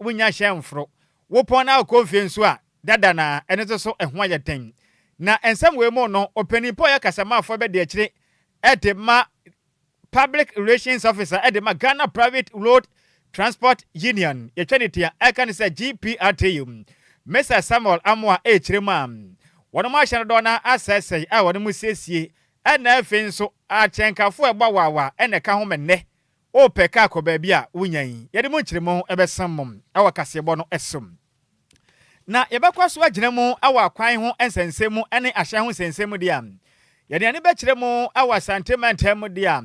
wonnya hyɛn mforo. Wopɔn na wokɔ fie nso a, dada na ɛno nso so ɛho ayɛ den. Na nsɛm wei mu no, ɔpanin pa a ɔyɛ kasamafoɔ bɛdi akyire de ma Public Relations Officer de ma Ghana Private Road Transport Union, yɛtwa ne tia ɛka ne sɛ GPRTU, Mr Samuel Amoah ɛrekyerɛ mu a, wɔn ahyɛn dodoɔ no asɛesɛe a wɔn siesie, ɛna afei nso akyɛnkafoɔ ɛbɔ awaawa ɛna ɛka ho ma nnɛ wopɛ kaa kɔ baabi a wonya yi. Yɛde mu nkyerɛmu ɛbɛsam mo ɛwɔ kaseɛbɔ no so. Na yɛbɛkɔ so agyina mu wɔ akwan ho nsɛnsɛm mu ne ahyɛn ho nsɛnsɛm mu deɛ a, yɛde ani bɛkyerɛ mu wɔ Asante mantam mu deɛ a,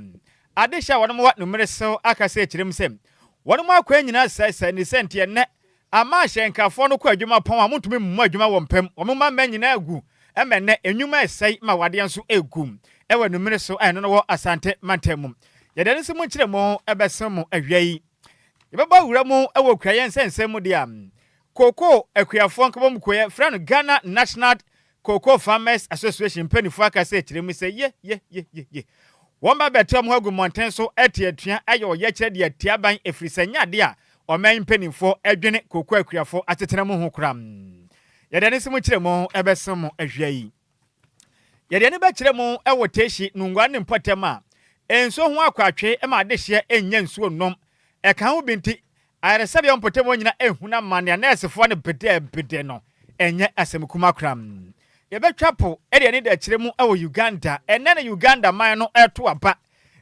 adehyɛ a wɔn wɔ no mmere so aka sɛ kyerɛ mu sɛ wɔn mu akwan nyinaa sɛesɛe ne sɛ nti ɛnnɛ ama ahyɛnkafoɔ no kɔ adwuma pɔn a wɔntumi mmu adwuma wɔ mpam. Wɔn mma mma nyinaa gu ɛma nnɛ enwuma ɛsɛe ma wadeɛ nso egu ɛwɔ numere so a ɛno no wɔ Asante mantam mu. Yɛde ani nso mu nkyerɛ mu ɛbɛsɛn mu awia yi. Yɛbɛbɔ awura mu wɔ kuayɛ nsɛnsɛm mu deɛ a, kookoo akuafoɔ nkabom kuo yɛfrɛ no Ghana National Cocoa Farmers Association mpanimfoɔ aka sɛ kyerɛ mu sɛ ye ye ye ye ye wɔn ba bɛto wɔn ho agu mmɔnten so ɛte atua ayɛ ɔyɛkyerɛ deɛ atia aban, ɛfiri sɛ nyɛ adeɛ a ɔman mpanimfoɔ adwene kookoo akuafoɔ atetena mu ho koraa. Yɛde ani nso mu kyerɛ mu ɛbɛsɛn mu awia yi. Yɛde ani bɛkyerɛ mu wɔ Teshie Nungua ne mpɔtam a nsuo ho akɔatwe ma adehyeɛ nnya nsuo nnom. Ɛka ho bi nti, ayaresabea mpɔtam hɔ nyinaa ehunu amane a nɛɛsefoɔ no bedɛɛbedɛ no ɛnyɛ asɛm kuma koraa. Yɛbɛtwa po de ani da akyerɛ mu wɔ Uganda. Ɛnnɛ na Uganda man no ɛreto aba,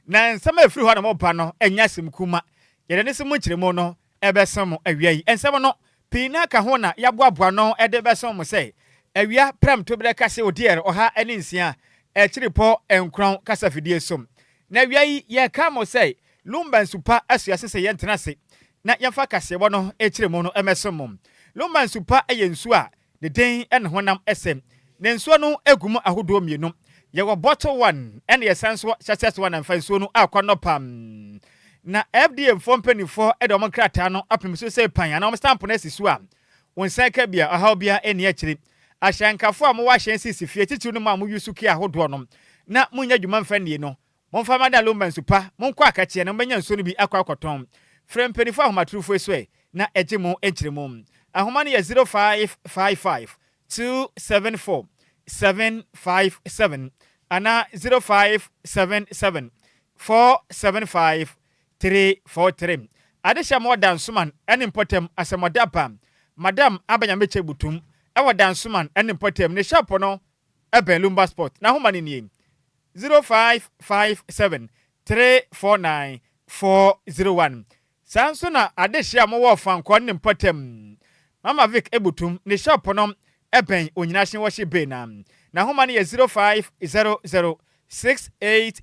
na nsɛm a ɛfiri hɔ na wɔba no ɛnyɛ asɛm kuma. Yɛde ani so mu nkyerɛmu no ɛbɛsɛn mo awia yi. Nsɛm no pii na aka ho na yɛaboaboa no de bɛsɛn mo sɛ awia prɛm toberɛ kase odiɛr 106 akyiripɔ 9 kasafidie so. Na awia yi yɛka mo sɛ Lumba Nsupa asuase sɛ yɛntena ase na yɛmfa kaseɛbɔ no kyerɛ mu no mmɛsom mo. Lumba Nsupa yɛ nsuo a ne den ne honam sɛ. Ne nsuo no gu mu ahodoɔ mmienu. Yɛwɔ bottle one ɛna yɛsan nso wɔ sachet one a mfa nsuo no akɔ nɔpa. Na FDA foɔ mpanimfoɔ de wɔn nkrataa no apem so sɛ pan anaa wɔn stamp no asi so a, wo nsa ka bi a, ɔhaw biara nni akyire. Ahyɛnkafoɔ a mowɔ ahyɛn sisi fie, titiriw no mo a mo use key ahodoɔ no na monyɛ adwuma mfa nnie no, momfa mma da Lumba nsu pa, monkɔ akakyeɛ na mobɛnya nsuo no bi akɔ akɔtɔn. Frɛ mpanimfoɔ ahomatorofo yi so ɛ na ɛgye mo nkyerɛmu. Ahoma no yɛ 0555 274 757 anaa 0577 475 343. Adehyɛ ma wɔ Dansoman ne mpɔtam asɛmɔda ba Madam Abanyamekyɛ Butum wɔ Dansoman ne mpɔtam. Ne shop no bɛn Lumba Sport. N'ahoma no nie: 0557 349 401. Saa nso na adehye a mowɔ Fankɔ ne mpɔtam Mama Vic Ebutum ne shop no bɛn Onyinahye Wɔhye Bay na n'ahoma no yɛ 0500 680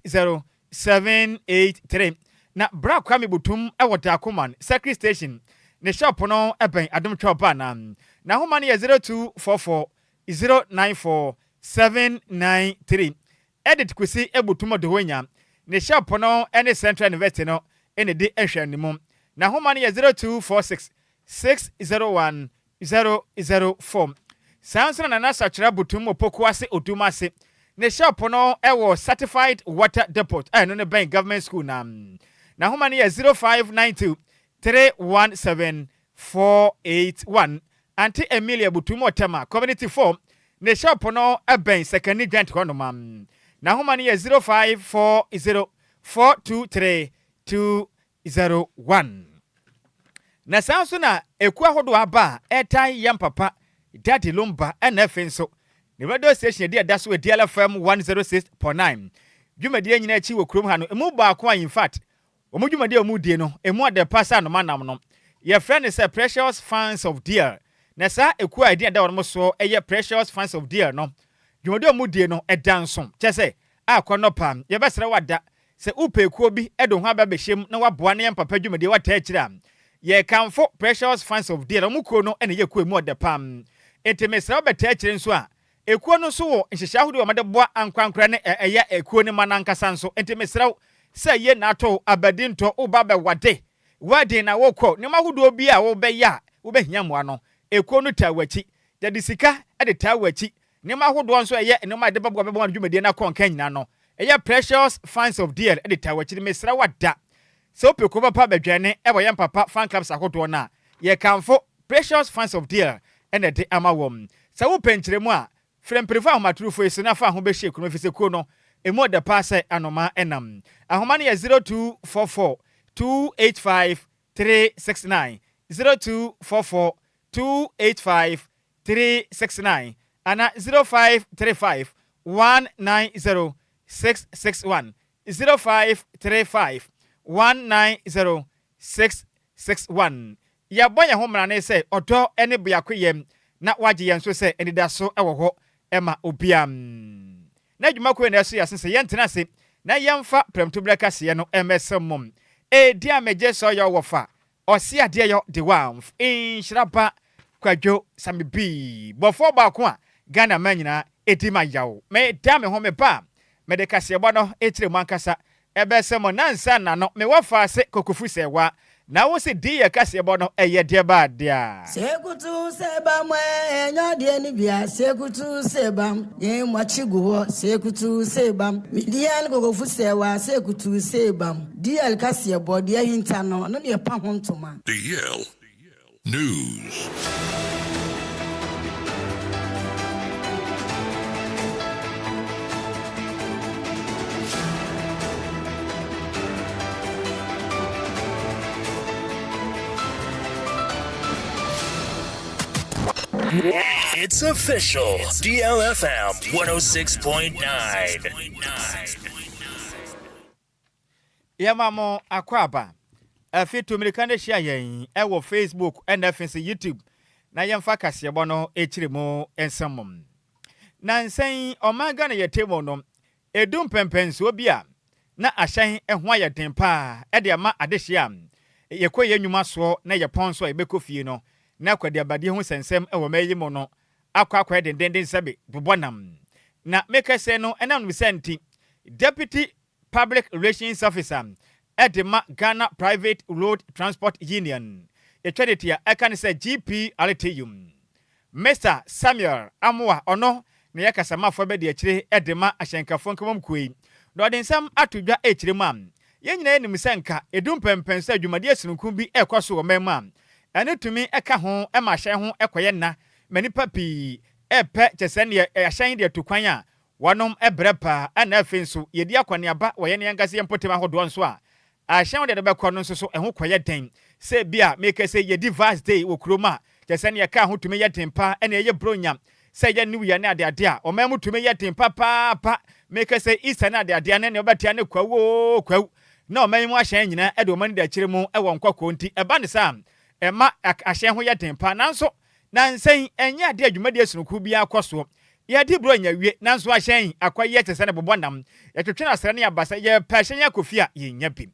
783. Na Bra Kwame Butum wɔ Dakoman Circuit Station ne shop no bɛn Adom Twɛw Bar na n'ahoma no yɛ 0244 094 793. Edith Kusi Ebutum Odohonya ne shop no ne Central University no na ɛdi nhwɛanimu. N'ahoma no yɛ 0246 601 004. Saa nso na Nana Sakyera Butum wɔ Pokuase Odumase. Ne shop no wɔ Certified Water Depot a ɛno no bɛn Government School na n'ahoma no yɛ 0592 317 481. Auntie Emilia Butum wɔ Tema Community 4. Ne shop no bɛn Sekani Joint hɔnom. N'ahoma no yɛ 0540 423 201. Na saa nso na ekuo ahodoɔ aba a ɛtae yɛn papa Daddy Lumba, ɛna afei nso ne radio station adi ɛda so wɔ DL FM 106.9 dwumadie nyinaa akyi wɔ kurom ha no emu baako a, in fact, wɔn dwumadie a wɔn die no emu ɔdɛ pa sɛ anoma nam no, yɛfrɛ no sɛ Precious Fans of DL. Na saa ekuo a ɛdi ɛda wɔn soɔ ɛyɛ Precious Fans of DL no, dwumadie a wɔn die no ɛda nso kyɛ sɛ akɔ nɔpa. Yɛbɛsrɛ wada sɛ wopɛ ekuo bi de ho aba bɛhyɛ mu na waboa ne yɛn papa dwumadie wata akyire a, yɛkamfo Precious Fans of DL. Wɔn kuo no na ɛyɛ kuo emu ɔdɛ pam, nti mesrɛ wobɛta akyire nso a, ekuo no nso wɔ nhyehyɛ ahodoɔ a wɔde boa ankorankora ne ɛyɛ ekuo no ma n'ankasa nso. Nti mesrɛ wo sɛ yie na ato abadi ntɔ woba bɛwade wedding na wokɔ nneɛma ahodoɔ bi a wobɛyɛ a wobɛhia mmoa no, ekuo no taa w'akyi. Yɛde sika de taa w'akyi. Nneɛma ahodoɔ nso ɛyɛ nneɛma a yɛde bɛboa bɛboa no dwumadie no akɔ nka nyinaa no, ɛyɛ Precious Fans of DL de taa w'akyi no. Mesrɛ wo ada sɛ wopɛ kuo papa bɛdwɛne ɛwɔ yɛn papa fan clubs ahodoɔ no a, Yɛkamfo Precious Fans of Deal na ɛde ama wɔn. Sɛ wopɛ nkyerɛmu a, frɛ mpanyimfo ahomatorofo yi so na fa ho bɛhyɛ kurom efisɛ kuo no, emu ɔdɛ paa sɛ anomaa nam. Ahoma no yɛ 0244 285 369, 0244 285 369 anaa 0535 190 661, 0535 190 661. Yɛbɔ yɛn ho mmrane sɛ ɔdɔ ne biakoyɛ na wɔagye yɛn so sɛ anidaso wɔ hɔ ma obiara. N'adwuma kuo na ɛso yɛ asen sɛ yɛntena ase na yɛmfa prɛmtoberɛ kaseɛ no mmɛsɛm mu. Edi a megye sɛ ɔyɛ ɔwɔfa, ɔse adeɛ yɔ de wamf, nhyira ba Kwadwo Same Bii, bɔfoɔ baako a Ghana man nyinaa ɛdi ma yaw. Me da me ho me ba a, mede kaseɛbɔ no kyerɛ mu ankasa Ɛbɛsɛ mo nansa nna no me wɔ faase kokofu sɛ wa na wo se di yɛ kaseɛbɔ no ɛyɛ deɛ ba deɛ a. Sekutu seba mwe nya deɛ ni bia sekutu seba nye mwakyi gu hɔ sekutu seba midian kokofu sɛ wa sekutu seba DL kaseɛ bɔ deɛ hinta no no deɛ pa ho ntoma. DL News. It's official. DLFM 106.9. Yɛma mo akwaaba. Afi tu mmirika no hyia yɛn wɔ Facebook na afei nso YouTube na yɛmfa kaseɛbɔ no kyerɛ mu nsɛm mu. Nansa yi ɔman Ghana yɛte mu no, ɛdu mpɛmpɛnsoɔ bi a na ahyɛn ho ayɛ den paa de ama adehyeɛ a yɛkɔ yɛn nnwuma soɔ na yɛpɔn nso a yɛbɛkɔ fie no na kwadeabadie ho nsɛnsɛm wɔ ɔman yi mu no akɔ akɔyɛ dendenden sɛbe bobɔ nam. Na mekɛsɛ no ɛnam no sɛ nti Deputy Public Relations Officer de ma Ghana Private Road Transport Union, yɛtwa ne ti a ɛka ne sɛ GPRTU. Mister Samuel Amoah, ɔno na ɛyɛ kasamafoɔ abadiakyire de ma ahyɛnkafoɔ nkabom kuo yi, na ɔde nsɛm ato dwa rekyerɛ mu a, yɛn nyinaa nim sɛ nka ɛdu mpɛnpɛn sɛ dwumadie sononko bi rekɔ so wɔ man mu a, ɛno tumi ka ho ma ahyɛn ho kɔyɛ nna ma nnipa pii repɛ kyɛ sɛ neɛ ahyɛn de atu kwan a Wɔnom brɛ paa ɛna afei nso yɛdi akɔneaba wɔ yɛn ankasa yɛn mpɔtam ahodoɔ nso a, ahyɛn wode de bɛkɔ no nso so ɛho kɔyɛ den. Sɛ bi a meka sɛ yɛdi Vars day wɔ kurom a, kyerɛ sɛ neɛ kaa ho tumi yɛ den paa ɛna ɛyɛ Bronya, sɛ ɛyɛ New Year ne adeade a, ɔman mu tumi yɛ den papaapa. Meka sɛ Easter ne adeade a ne neɛ wobɛte ane kwawu oo kwawu. Na ɔman yi mu ahyɛn nyinaa de wɔn ani da akyire mu wɔ nkɔkɔɔ nti ɛba ne saa a, ɛma ahyɛn ho yɛ den paa. Nanso Nnansa yi, ɛnyɛ ade a dwumadi soronko biara kɔ soɔ. Yɛde Buronya wie, nanso ahyɛn akɔyɛ te sɛ ne bobɔ nam. Yɛtwetwe no asrɛ ne aba sɛ yɛrepɛ ahyɛn akɔ fie a, yɛnnya bi.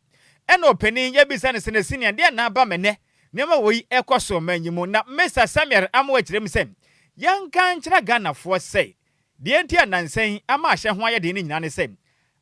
Ɛnna ɔpanin yi abisa no sɛ, Na Senior, deɛn na aba ma nnɛ nneɛma wei rekɔ so ɔman yi mu? Na Mister Samuel Amoah kyerɛ mu sɛ, Yɛnka nkyerɛ Ghanafoɔ sɛ, deɛ enti a nnansa yi ama ahyɛn ho ayɛ den no nyinaa ne sɛ,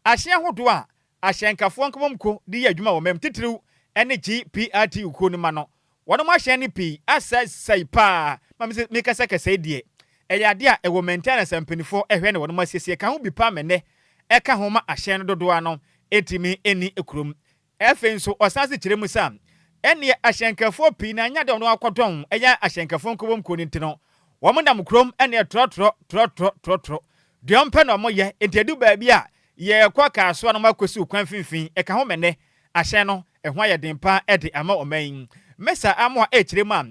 ahyɛn ahodoɔ a ahyɛnkafoɔ nkabom kuo de yɛ adwuma wɔ ɔman mu, titiriw ne GPRTU kuo no ma no, Wɔnom ahyɛn no pii asɛesɛe paa ma me mekasa kɛsɛe yi deɛ ɛyɛ adeɛ a ɛwɔ maintenance a mpaninfoɔ hwɛ na wɔnom asiesie ka ho bi paa ma ɛnɛ ɛka ho ma ahyɛn no dodoɔ ano ntumi nni kurom. Afei nso ɔsan nso kyerɛ mu sɛ ɛneɛ ahyɛnkafoɔ pii no anyɛ adeɛ a wɔnom akɔdɔn ɛyɛ ahyɛnkafoɔ nkɔbom kuo no nti no wɔn nam kurom ɛneɛ trɔtrɔ trɔtrɔ trɔtrɔ deɛ wɔn pɛ na wɔn yɛ nti ɛdu baabi a yɛkɔ kaa so a na wɔn akɔsi kwan finfin ɛka ho ma ɛnɛ ahyɛn no Ɛho ayɛ den paa de ama ɔman yi. Mesa Amoah rekyerɛ mu a,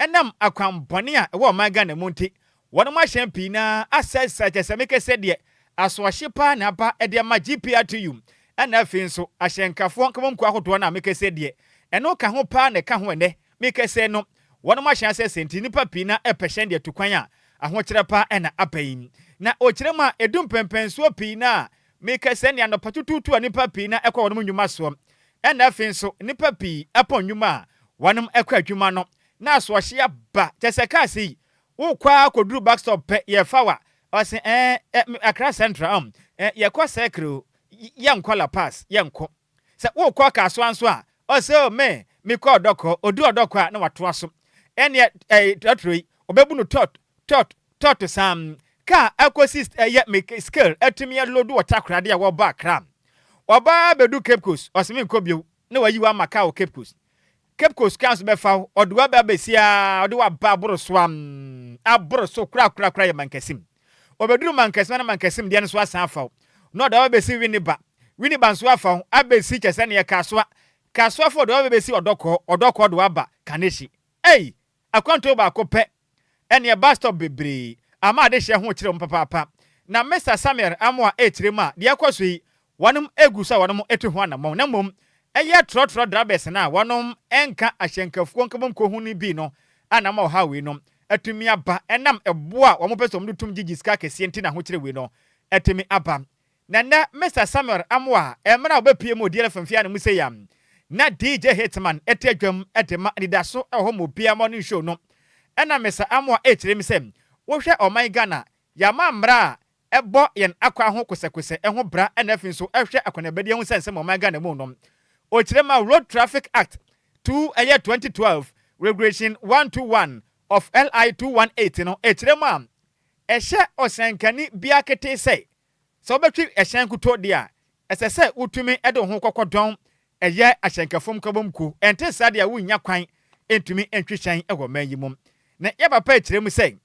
ɛnam akwammɔne a ɛwɔ ɔman Ghana mu nti, wɔnom ahyɛn pii no ara asɛesɛe kyerɛ sɛ mekɛsɛ deɛ asoɔhye paa na aba de ama GPRTU ɛna afei nso ahyɛnkafoɔ nkabomkuo ahodoɔ no a mekɛsɛ deɛ ɛno ka ho paa na ɛka ho ɛnɛ mekɛsɛ no wɔnom ahyɛn asɛesɛe nti nnipa pii no ara pɛ hyɛn de atu kwan a ahokyerɛ paa na aba yi. Na ɔkyerɛ mu a ɛdu mpɛnpɛnsoɔ pii no a Meka sɛ ne anɔpa tutuutu a nnipa pii na ɛkɔ wɔnom nnwuma soɔ, ɛna afei nso nnipa pii pɔn nnwuma a wɔnom kɔ adwuma no na asoɔhye aba, kyerɛ sɛ cars yi wokɔ ara kɔduru back stop pɛ yɛfa wo a, ɔse ɛɛ ɛ Accra Central ɔm ɛ yɛkɔ Circle o, yɛnkɔ La Paz, yɛnkɔ. Sɛ wokɔ Kasoa nso a, ɔse o me mekɔ Ɔdɔkɔ, ɔdu Ɔdɔkɔ a na watoa so. Ɛneɛ ɛɛ trɔtrɔ yi ɔbɛbu no tɔt tɔt tɔt saa kaa akɔsi ɛyɛ me scale atumi alodo wɔ Takoradi a wɔba Accra. Ɔba bɛdu Cape Coast, ɔse menkɔ bio na wayi wo ama kaa wɔ Cape Coast. Cape Coast kwan so bɛfa wo, ɔde wo aba abɛsi ara, ɔde wo aba aboro so am, aboro so korakorakora yɛ Mankasim. Ɔbɛduru Mankasim a na Mankasim deɛ no nso asan afa wo, na ɔde wo aba abɛsi Winneba, Winneba nso afa wo abɛsi kyɛ sɛ neɛ Kasoa, Kasoafoɔ ɔde wo aba abɛsi Ɔdɔkɔɔ, Ɔdɔkɔɔ de wo aba Kaneshie. Ei! Akwantuo baako pɛ ɛneɛ bus stop bebree ama adehyeɛ ho kyere wɔn papaapa. Na Mister Samuel Amoah rekyerɛ mu a, deɛ ɛkɔ so yi, wɔnom gu so a wɔnom tu ho anamɔn na mmom ɛyɛ trɔtrɔ drabɛs no a wɔnom nka ahyɛnkafuo nkabomkuo ho no bi no a na ama ɔhaw wei nom atumi aba ɛnam ɛboɔ a wɔn pɛ sɛ wɔn de tum gyegye sika akɛseɛ nti na ahokyere wei no atumi aba. Na nnɛ Mister Samuel Amoah mmerɛ a ɔbɛpue mu wɔ DLF mfeɛ ano mu sei a na DJ Hitman te adwam de ma anidaso wɔ hɔ ma obiara morning show no ɛna Mister Amoah rekyerɛ mu sɛ wohwɛ ɔman Ghana yɛama mmara a ɛbɔ yɛn akwaa ho kosɛkosɛ ho bra ɛna afei nso ɛhwɛ akɔneabadie ho nsɛnsɛm wɔ ɔman Ghana mu no ɔkyerɛ mu a Road Traffic Act 2 ɛyɛ 2012 Regulation 121 of LI 218 no ɛkyerɛ mu a ɛhyɛ ɔsɛnkani biara ketee sɛ Sɛ wobɛtwe hyɛn nkutoo de a, ɛsɛ sɛ wutumi de wo ho kɔkɔdɔn ɛyɛ ahyɛnkafo nkabom kuw. Ɛnte saa de a wunnya kwan ntumi ntwe hyɛn wɔ ɔman yi mu. Na yɛn papa kyerɛ mu sɛ,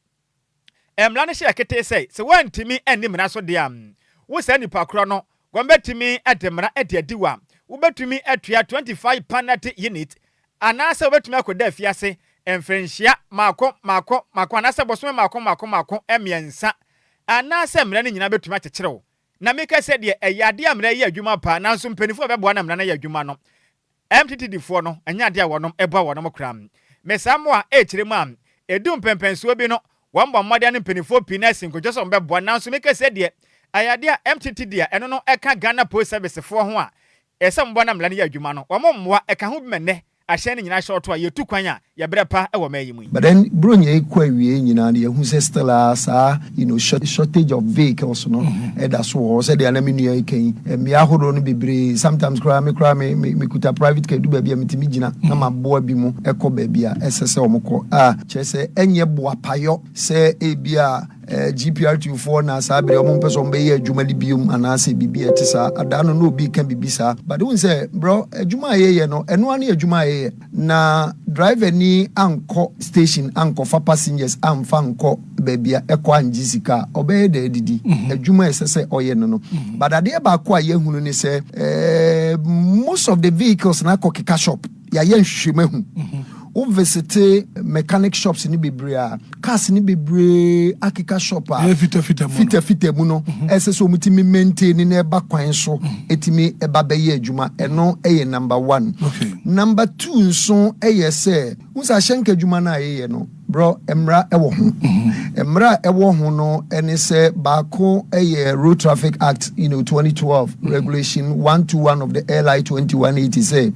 Mmara no hyɛ ketee sɛ, sɛ woantumi anni mmara so de a, wo saa nipa korɔ no, wɔbɛtumi de mmara de adi wo a, wobɛtumi atua 25 penalty unit anaasɛ wobɛtumi akɔda afiase mfirinhyia mmaako mmaako mmaako anaasɛ bosome mmaako mmaako mmaako mmiɛnsa Anaasɛ mmara no nyinaa bɛtumi akyekyere wo? Na meka sɛ deɛ ɛyɛ adeɛ a mmara yi yɛ adwuma paa, nanso mpaninfoɔ a bɛboa na mmara no ayɛ adwuma no, MTTD foɔ no, ɛnyɛ adeɛ a wɔnom boa wɔnom koraa. Me saa mmoa a ɛrekyerɛ mu a, ɛdu mpɛnpɛnsoɔ bi no, wɔn bɔ mmɔden ne mpaninfoɔ pii no asi nkotwa sɛ wɔn bɛboa, nanso meka sɛ deɛ ɛyɛ adeɛ a MTTD a ɛno no ɛka Ghana Post Service foɔ ho a ɛsɛ wɔn boa na mmara no yɛ adwuma no, wɔn mmoa, ɛka ho bi ma nnɛ Ahyɛn no nyinaa hyɛ ɔto a yɛtu kwan a yɛbrɛ pa wɔ ɔman yi mu yi. But then Buronya yi kɔ awiei nyinaa no yɛhu sɛ still ara saa you know shortage of vehicles no ɛda so wɔ hɔ sɛdeɛ na me nua yi ka yi mmea ahodoɔ no bebree sometimes koraa me koraa me me mekuta private car ɛdu baabi a metumi gyina na maboa bi mo ɛkɔ baabi a ɛsɛ sɛ wɔn kɔ a kyerɛ sɛ ɛnyɛ boapayɔ sɛ ebia GPRTU foɔ na saa bere wɔn mpɛ sɛ wɔn bɛyɛ adwuma no biom anaasɛ biribi a ɛte saa. Adaa no na obi reka biribi saa. But wohu sɛ brɔ, adwuma a yɛyɛ no, ɛno ara ne adwuma a yɛyɛ. Na driver ni ankɔ station ankɔfa passengers amfa ankɔ baabi a ɛkɔ angye sika a, ɔbɛyɛ dɛn adidi? Adwuma a ɛsɛ sɛ ɔyɛ no no. But adeɛ baako a yɛahunu ne sɛ, most of the vehicles no akɔkeka shop. Yɛayɛ nhwehwɛmu ahu. Wo visite mechanic shops no bebree a, cars no bebree akeka shop a Ɛyɛ fitafita mu no. fitafita mu no, ɛsɛ sɛ wɔtumi maintain na ɛba kwan so ɛtumi ɛba bɛyɛ adwuma. Ɛno yɛ number one. Number two nso yɛ sɛ, wohu sɛ ahyɛnka adwuma no a yɛyɛ no, Brɔ, mmara wɔ ho. Mmara a ɛwɔ ho no ne sɛ baako yɛ Road Traffic Act, you know, 2012, Regulation 121 of the LI 2180 sɛ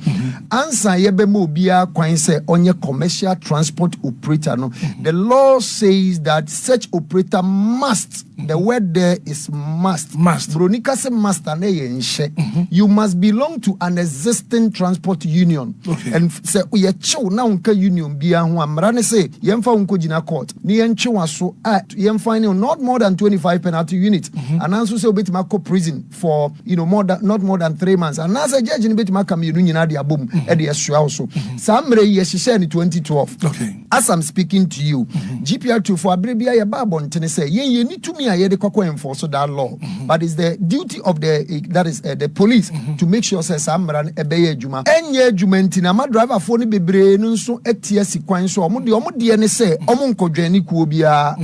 ansa yɛbɛma obiara kwan sɛ ɔnyɛ commercial transport operator no, the law says that such operator must, the word there is must. Must. Broni ka sɛ must a na ɛyɛ nhyɛ. You must belong to an existing transport union. Okay. And sɛ yɛkyew na wonka union biara ho a, mmara ne se yɛmfa wo nkɔgyina court na yɛntwe w'aso a yɛmfine wo not more than 25 penalty unit anaa nso sɛ wobɛtumi akɔ prison for you know more than not more than 3 months anaasɛ judge no bɛtumi aka mmienu nyinaa de abom de asoa wo so. Saa mmerɛ yi yɛhyehyɛɛ no 2012. As I'm speaking to you, GPRTU foɔ abere biara yɛba abɔntene sɛ yɛn yɛnni tumi a yɛde kɔkɔ enforce that law but it's the duty of the that is the police to make sure sɛ saa mmara no ɛbɛyɛ adwuma. Ɛnyɛ adwuma nti na ama driver foɔ no bebree no nso ati asi kwan so a wɔn deɛ wɔn deɛ ne sɛ wɔn nkɔ dwane kuo biara.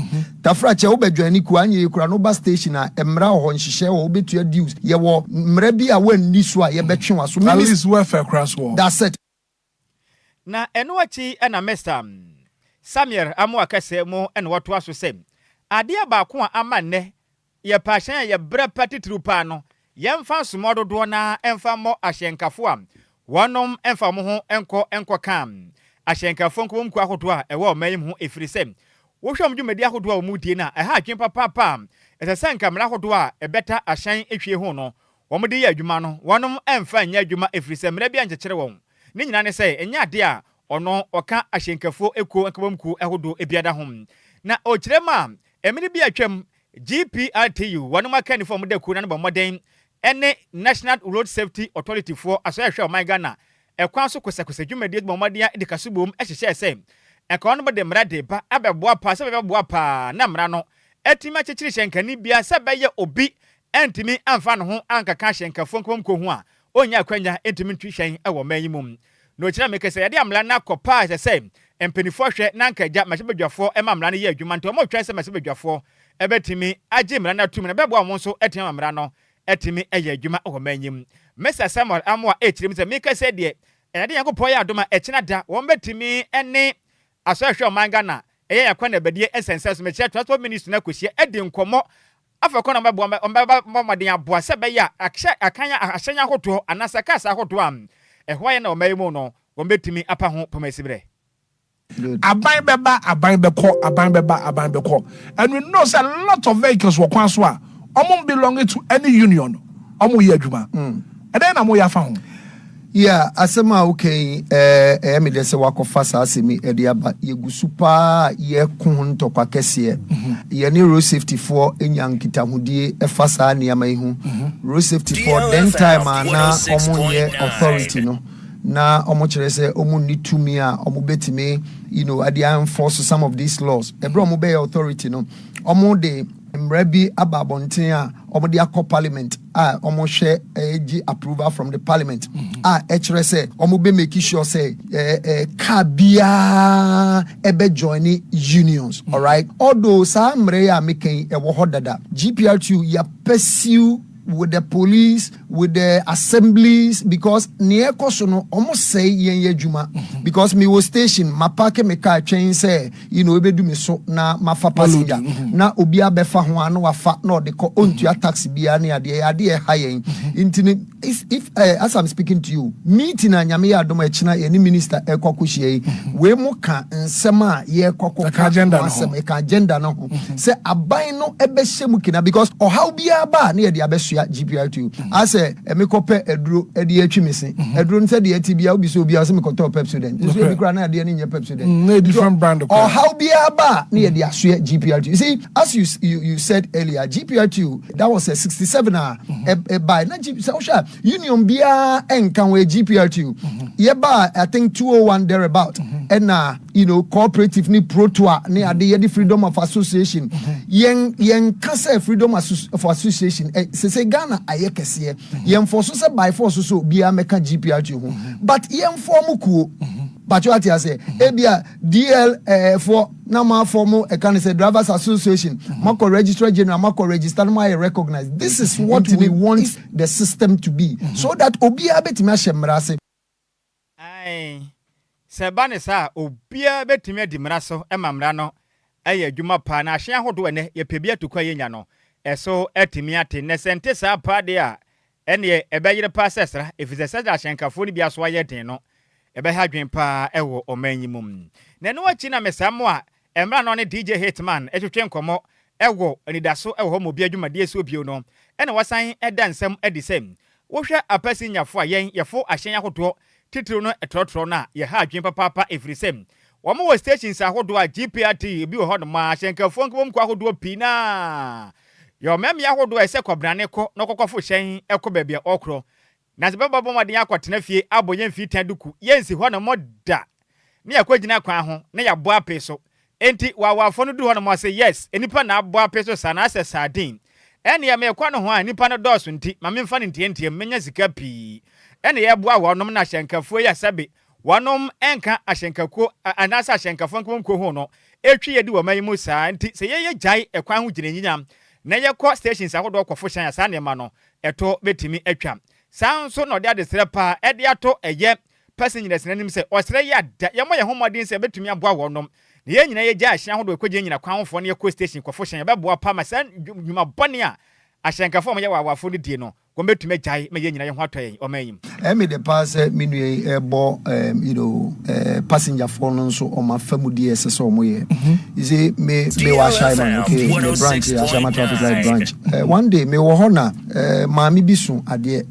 Tafrakyɛ wobɛ dwane kuo anyɛ yie koraa no woba station a mmara wɔ hɔ nhyehyɛɛ wɔ hɔ wobɛtua dues yɛwɔ mmara bi a woanni so a yɛbɛtwe w'aso. At least welfare koraa so wɔ hɔ. That's it. Na ɛno akyi na Mister Samuel Amoah kasa mu na ɔtoa so sɛ, Adeɛ baako a ama nnɛ yɛpɛ ahyɛn a yɛbrɛ pa titiriw paa no, yɛmfa nsomɔ dodoɔ no ara mfa mmɔ ahyɛnkafo a wɔnom mfa wɔn ho nkɔ nkɔka ahyɛnkafoɔ nkɔmmɔmukuo ahodoɔ a ɛwɔ ɔman yi mu ho ɛfiri sɛ wohwɛ wɔn dwumadi ahodoɔ a wɔdie no a ɛha adwene papaapa a ɛsɛ sɛ anka mmara ahodoɔ a ɛbɛta ahyɛn hwie ho no wɔde yɛ adwuma no, wɔnom mfa nyɛ adwuma ɛfiri sɛ mmara biara nkyekyere wɔn. Ne nyinaa ne sɛ, ɛnyɛ adeɛ a ɔno ɔka ahyɛnkafoɔ ekuo nkabom kuo ahodoɔ biara ho. Na ɔkyerɛ mu a, mmere bi a atwam, GPRTU, wɔnom akannifoɔ a wɔda kuo no ano bɔ mmɔden ne National Road Safety Authority foɔ asɔre a ɛhwɛ ɔman Ghana. Ɛkwan so kosɛkosɛ dwumadie bɔ mmɔden de kaso bom hyehyɛɛ sɛ nka wɔn de mmara de ba abɛboa paa, sɛ bɛbɛboa paa na mmara no atumi akyekyere hyɛnkani biara sɛ bɛyɛ obi antumi amfa ne ho ankaka hyɛnkafoɔ nkɔmɔ ho a ɔnya akwanya ntumi ntwi hyɛn wɔ ɔman yi mu. Na ɔkyerɛ meka sɛ yɛde mmara no akɔ paa, ɛsɛ sɛ mpanimfoɔ hwɛ na anka agya mmarahyɛbadwafoɔ ma mmara no yɛ adwuma, nti wɔn retwɛn sɛ mmarahyɛbadwafoɔ ɛbɛtumi agye mmara no atum na bɛboa wɔn nso atumi ama mmara no atumi ayɛ adwuma wɔ ɔman yi mu. Mr Samuel Amoa ɛkyerɛ mu sɛ meka sɛ deɛ ɛyɛde Nyankopɔn yɛ adom a, ɛkyena da wɔn bɛtumi ne asɔhwɛ ɔman Ghana ɛyɛ yɛn kwan na ɛbɛdeɛ nsɛnsɛn so, mekyerɛ Transport Ministry no, akɔhyia adi nkɔmmɔ afa kwan na wɔbɛboa, wɔbɛbɔ mmɔden aboa sɛ ɛbɛyɛ a ahyɛ akan ahyɛn ahodoɔ anaasɛ cars ahodoɔ a ɛhɔ ayɛ na ɔman yi mu no wɔn bɛtumi apa ho pɔmɔ asiberɛ. Aban bɛba, aban bɛkɔ, aban bɛba, aban bɛkɔ, and we know say a lot of vehicles wɔ kwan so a ɔmo belong to any union, ɔmo yɛ adwuma. Ɛdɛn na mo yɛ afa ho? Yeah, asɛm a woka yi, ɛyɛ me dɛ sɛ wakɔfa saa asɛm yi ɛde aba. Yɛgu so paa, yɛko ho ntɔkwa kɛseɛ. Yɛne road safety foɔ nya nkitahodie ɛfa saa nneɛma yi ho. Road safety foɔ, then time a na ɔmo nyɛ authority no, na ɔmo kyerɛ sɛ ɔmo nni tumi a ɔmo bɛtumi ade enforce some of these laws. Ɛberɛ ɔmo bɛyɛ authority no, ɔmo de mmara bi aba abɔnten a ɔmo de akɔ parliament a ɔmo hwɛ ɛgye approval from the parliament a ɛkyerɛ sɛ ɔmo bɛ make sure sɛ ɛɛ ɛɛ car biara ɛbɛ join unions. Alright, although saa mmara yi a meka yi ɛwɔ hɔ dada, GPRTU yɛ pursue with the police, with the assemblies, because nea ɛkɔ so no, ɔmo sɛe yɛn yɛ adwuma, because mi wɔ station, ma park mi car twɛn sɛ ebedu mi so na ma fa passenger, na obi abɛfa ho a na wafa na ɔde kɔ, ontua tax biara ne adeɛ adeɛ ɛha yɛn. Nti no if as I'm speaking to you, meeting a Nyame yɛ adom ɛkyina yɛne minister ɛkɔ akɔhyia yi, wei mu ka nsɛm a yɛkɔ Ɛka kɔka agenda ho no ho. asɛm, ɛka agenda no ho sɛ aban no ɛbɛhyɛ mu kina, because ɔhaw biara ba a ne yɛde abɛsoa GPRTU asɛ ɛmekɔpɛ aduro ɛde atwi me se aduro no sɛ deɛ ɛte bia wobi sɛ obiara sɛ mekɔtɔɔ Pepsodent nso ebi koraa na adeɛ no nyɛ Pepsodent. Na different brand koraa. Ɔhaw biara ba a ne yɛde asoɛ GPRTU. You see, as you said earlier, GPRTU, that was a 67 a ɛbae na G, sɛ wohwɛ a union biara ɛnka ho yɛ GPRTU. Yɛba I think 201 thereabout, ɛna cooperative ne PROTOA ne ade yɛde freedom of association. Yɛn ka sɛ freedom of association ɛ sese Ghana ayɛ kɛseɛ, yɛn fɔ so sɛ by force so obiara mɛka GPRTU ho, but yɛn fɔ mu kuo patro ate ase, ebia DL foɔ na mo afɔ mo ɛka ne sɛ drivers association, makɔ registrar general, makɔ register no, mo ayɛ recognize. This is what we want the system to be, so that obiara bɛtumi ahyɛ mmara ase. Ae, sɛ ɛba ne saa a, obiara bɛtumi adi mmara so ma mmara no ɛyɛ adwuma paa na ahyɛn ahodoɔ ɛnɛ yɛpɛ bi atu kwan yɛnya no ɛso atumi ate. Nɛ sɛ nte saa paa deɛ a, ɛneɛ ɛbɛyere paa sɛ sra, ɛfiri sɛ sɛdeɛ ahyɛnkafoɔ no bi aso ayɛ den no, ɛbɛha adwen paa ɛwɔ ɔman yi mu. Na ɛno akyi na mesaa mo a mmerɛ no ne DJ Hitman ɛtwetwe nkɔmmɔ ɛwɔ anidaso ɛwɔ hɔ ma obi adwumadeɛ so bio no, ɛna wasan ɛda nsɛm adi sɛ wohwɛ apasinyafoɔ a yɛn yɛfo ahyɛn ahodoɔ titiriw no ɛtrɔtrɔ no a, yɛha adwen papaapa, ɛfiri sɛ wɔn wɔ stations ahodoɔ a GPRTU bi wɔ hɔ nom a ahyɛnkafoɔ nkɔmɔ nkɔ ahodoɔ pii naa yɛ ɔmɛmmea ahodoɔ a ɛsɛ kɔbrane kɔ na ɔkɔkɔfo hyɛn ɛkɔ baabi a ɔkorɔ, na sɛ bɛbɔ mmɔden akɔtena fie abɔ yɛn mfii tan duku yɛnsi hɔ nom da ne yɛkɔgyina kwan ho na yɛabɔ ape so. Enti wawafoɔ no duru hɔ nom ɔsɛ yes, nipa na abɔ ape so saa na asɛ sardine, ɛne mekɔ no ho a nipa no dɔɔso, nti ma memfa no ntiantiam menya sika pii. Ɛne yɛboa wɔnom na ahyɛnkafoɔ yi asɛbe wɔnom ɛnka ahyɛnkakuo anaasɛ ahyɛnkafoɔ nkɔmɔ ho no ɛtwi yɛdi wɔ man yi mu saa. Nti sɛ yɛyɛ gyae ɛkwan ho gyinagyina na yɛkɔ stations ahodoɔ kɔfo hyɛn a, saa nneɛma no ɛtɔ bɛtumi atwa. Saa nso na ɔde adesrɛ paa ɛde ato ɛyɛ passengers n'anim sɛ ɔsrɛ yi ada yɛmmɔ yɛn ho mmɔden sɛ ɛbɛtumi aboa wɔnom na yɛn nyinaa yɛgya ahyɛn ahodoɔ ɛkɔgyina nyina kwan hofoɔ no yɛkɔ station kɔfo hyɛn, yɛbɛboa pa ma saa nnwuma bɔne a ahyɛnkafoɔ a wɔyɛ wɔ awafo no die no, wɔn bɛtumi agyae ma yɛn nyinaa yɛn ho atɔ yɛn ɔman yi mu. Ɛmi de paa sɛ me nua yi ɛbɔ passengerfoɔ no nso ɔmo afa mu deɛ ɛsɛ sɛ ɔmo yɛ. You see, me wɔ Ashaiman, okay, me branch yɛ Ashaiman traffic light branch. One day me wɔ hɔ na maame bi so adeɛ.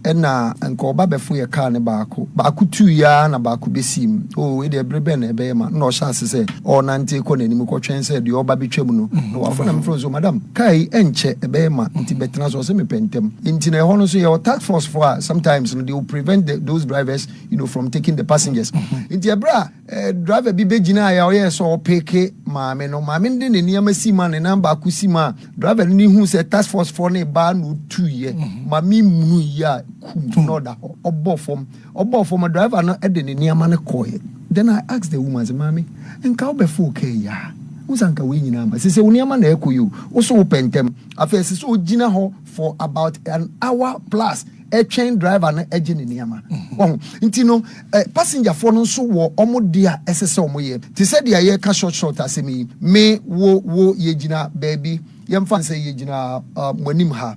Ɛna nka ɔba bɛfo yɛ car no baako. Baako tuui ara na baako bɛsii mu. Oh, wei deɛ bere bɛn na ɛbɛyɛ ma? Ɛna ɔhyɛ ase sɛ ɔrenante kɔ n'anim kɔtwɛn sɛ deɛ ɔreba bɛtwam no na wafo. Na mefrɛ no sɛ, Madam, car yi ɛnkyɛ ɛbɛyɛ ma, nti bɛtena so. Ɔse mepɛ ntɛm. Nti na ɛhɔ no nso yɛwɔ task force foɔ a sometimes no they will prevent the, those drivers you know, from taking the passengers. Nti ɛberɛ a eh, driver bi bɛgyinaeɛ a ɔyɛɛ sɛ ɔpeke maame no, maame no de ne nneɛma si mu a ne nan baako si mu a driver no ne hu sɛ task force foɔ no reba na ɔtuiɛ. Maame munu yi a kum na ɔda hɔ, ɔbɔ fam, ɔbɔ fam a driver no de ne nneɛma no kɔeɛ. Then I asked the woman sɛ, maame, nka wobɛfo kaa yi a, wo sɛ anka wei nyinaa ma sɛ sɛ wo nneɛma na ɛkɔ yi o, wo so wopɛ ntɛm. Afei ɛsɛ sɛ ɔgyina hɔ for about an hour plus ɛtwɛn driver no gye ne nneɛma. Wahu? Nti no, eh, passengerfoɔ no nso wɔ wɔn deɛ a ɛsɛ sɛ wɔyɛ. Te sɛ deɛ yɛreka short short asɛm yi, me, wo, wo, yɛgyina baabi, yɛmfa no sɛ yɛgyina uh, mo anim ha,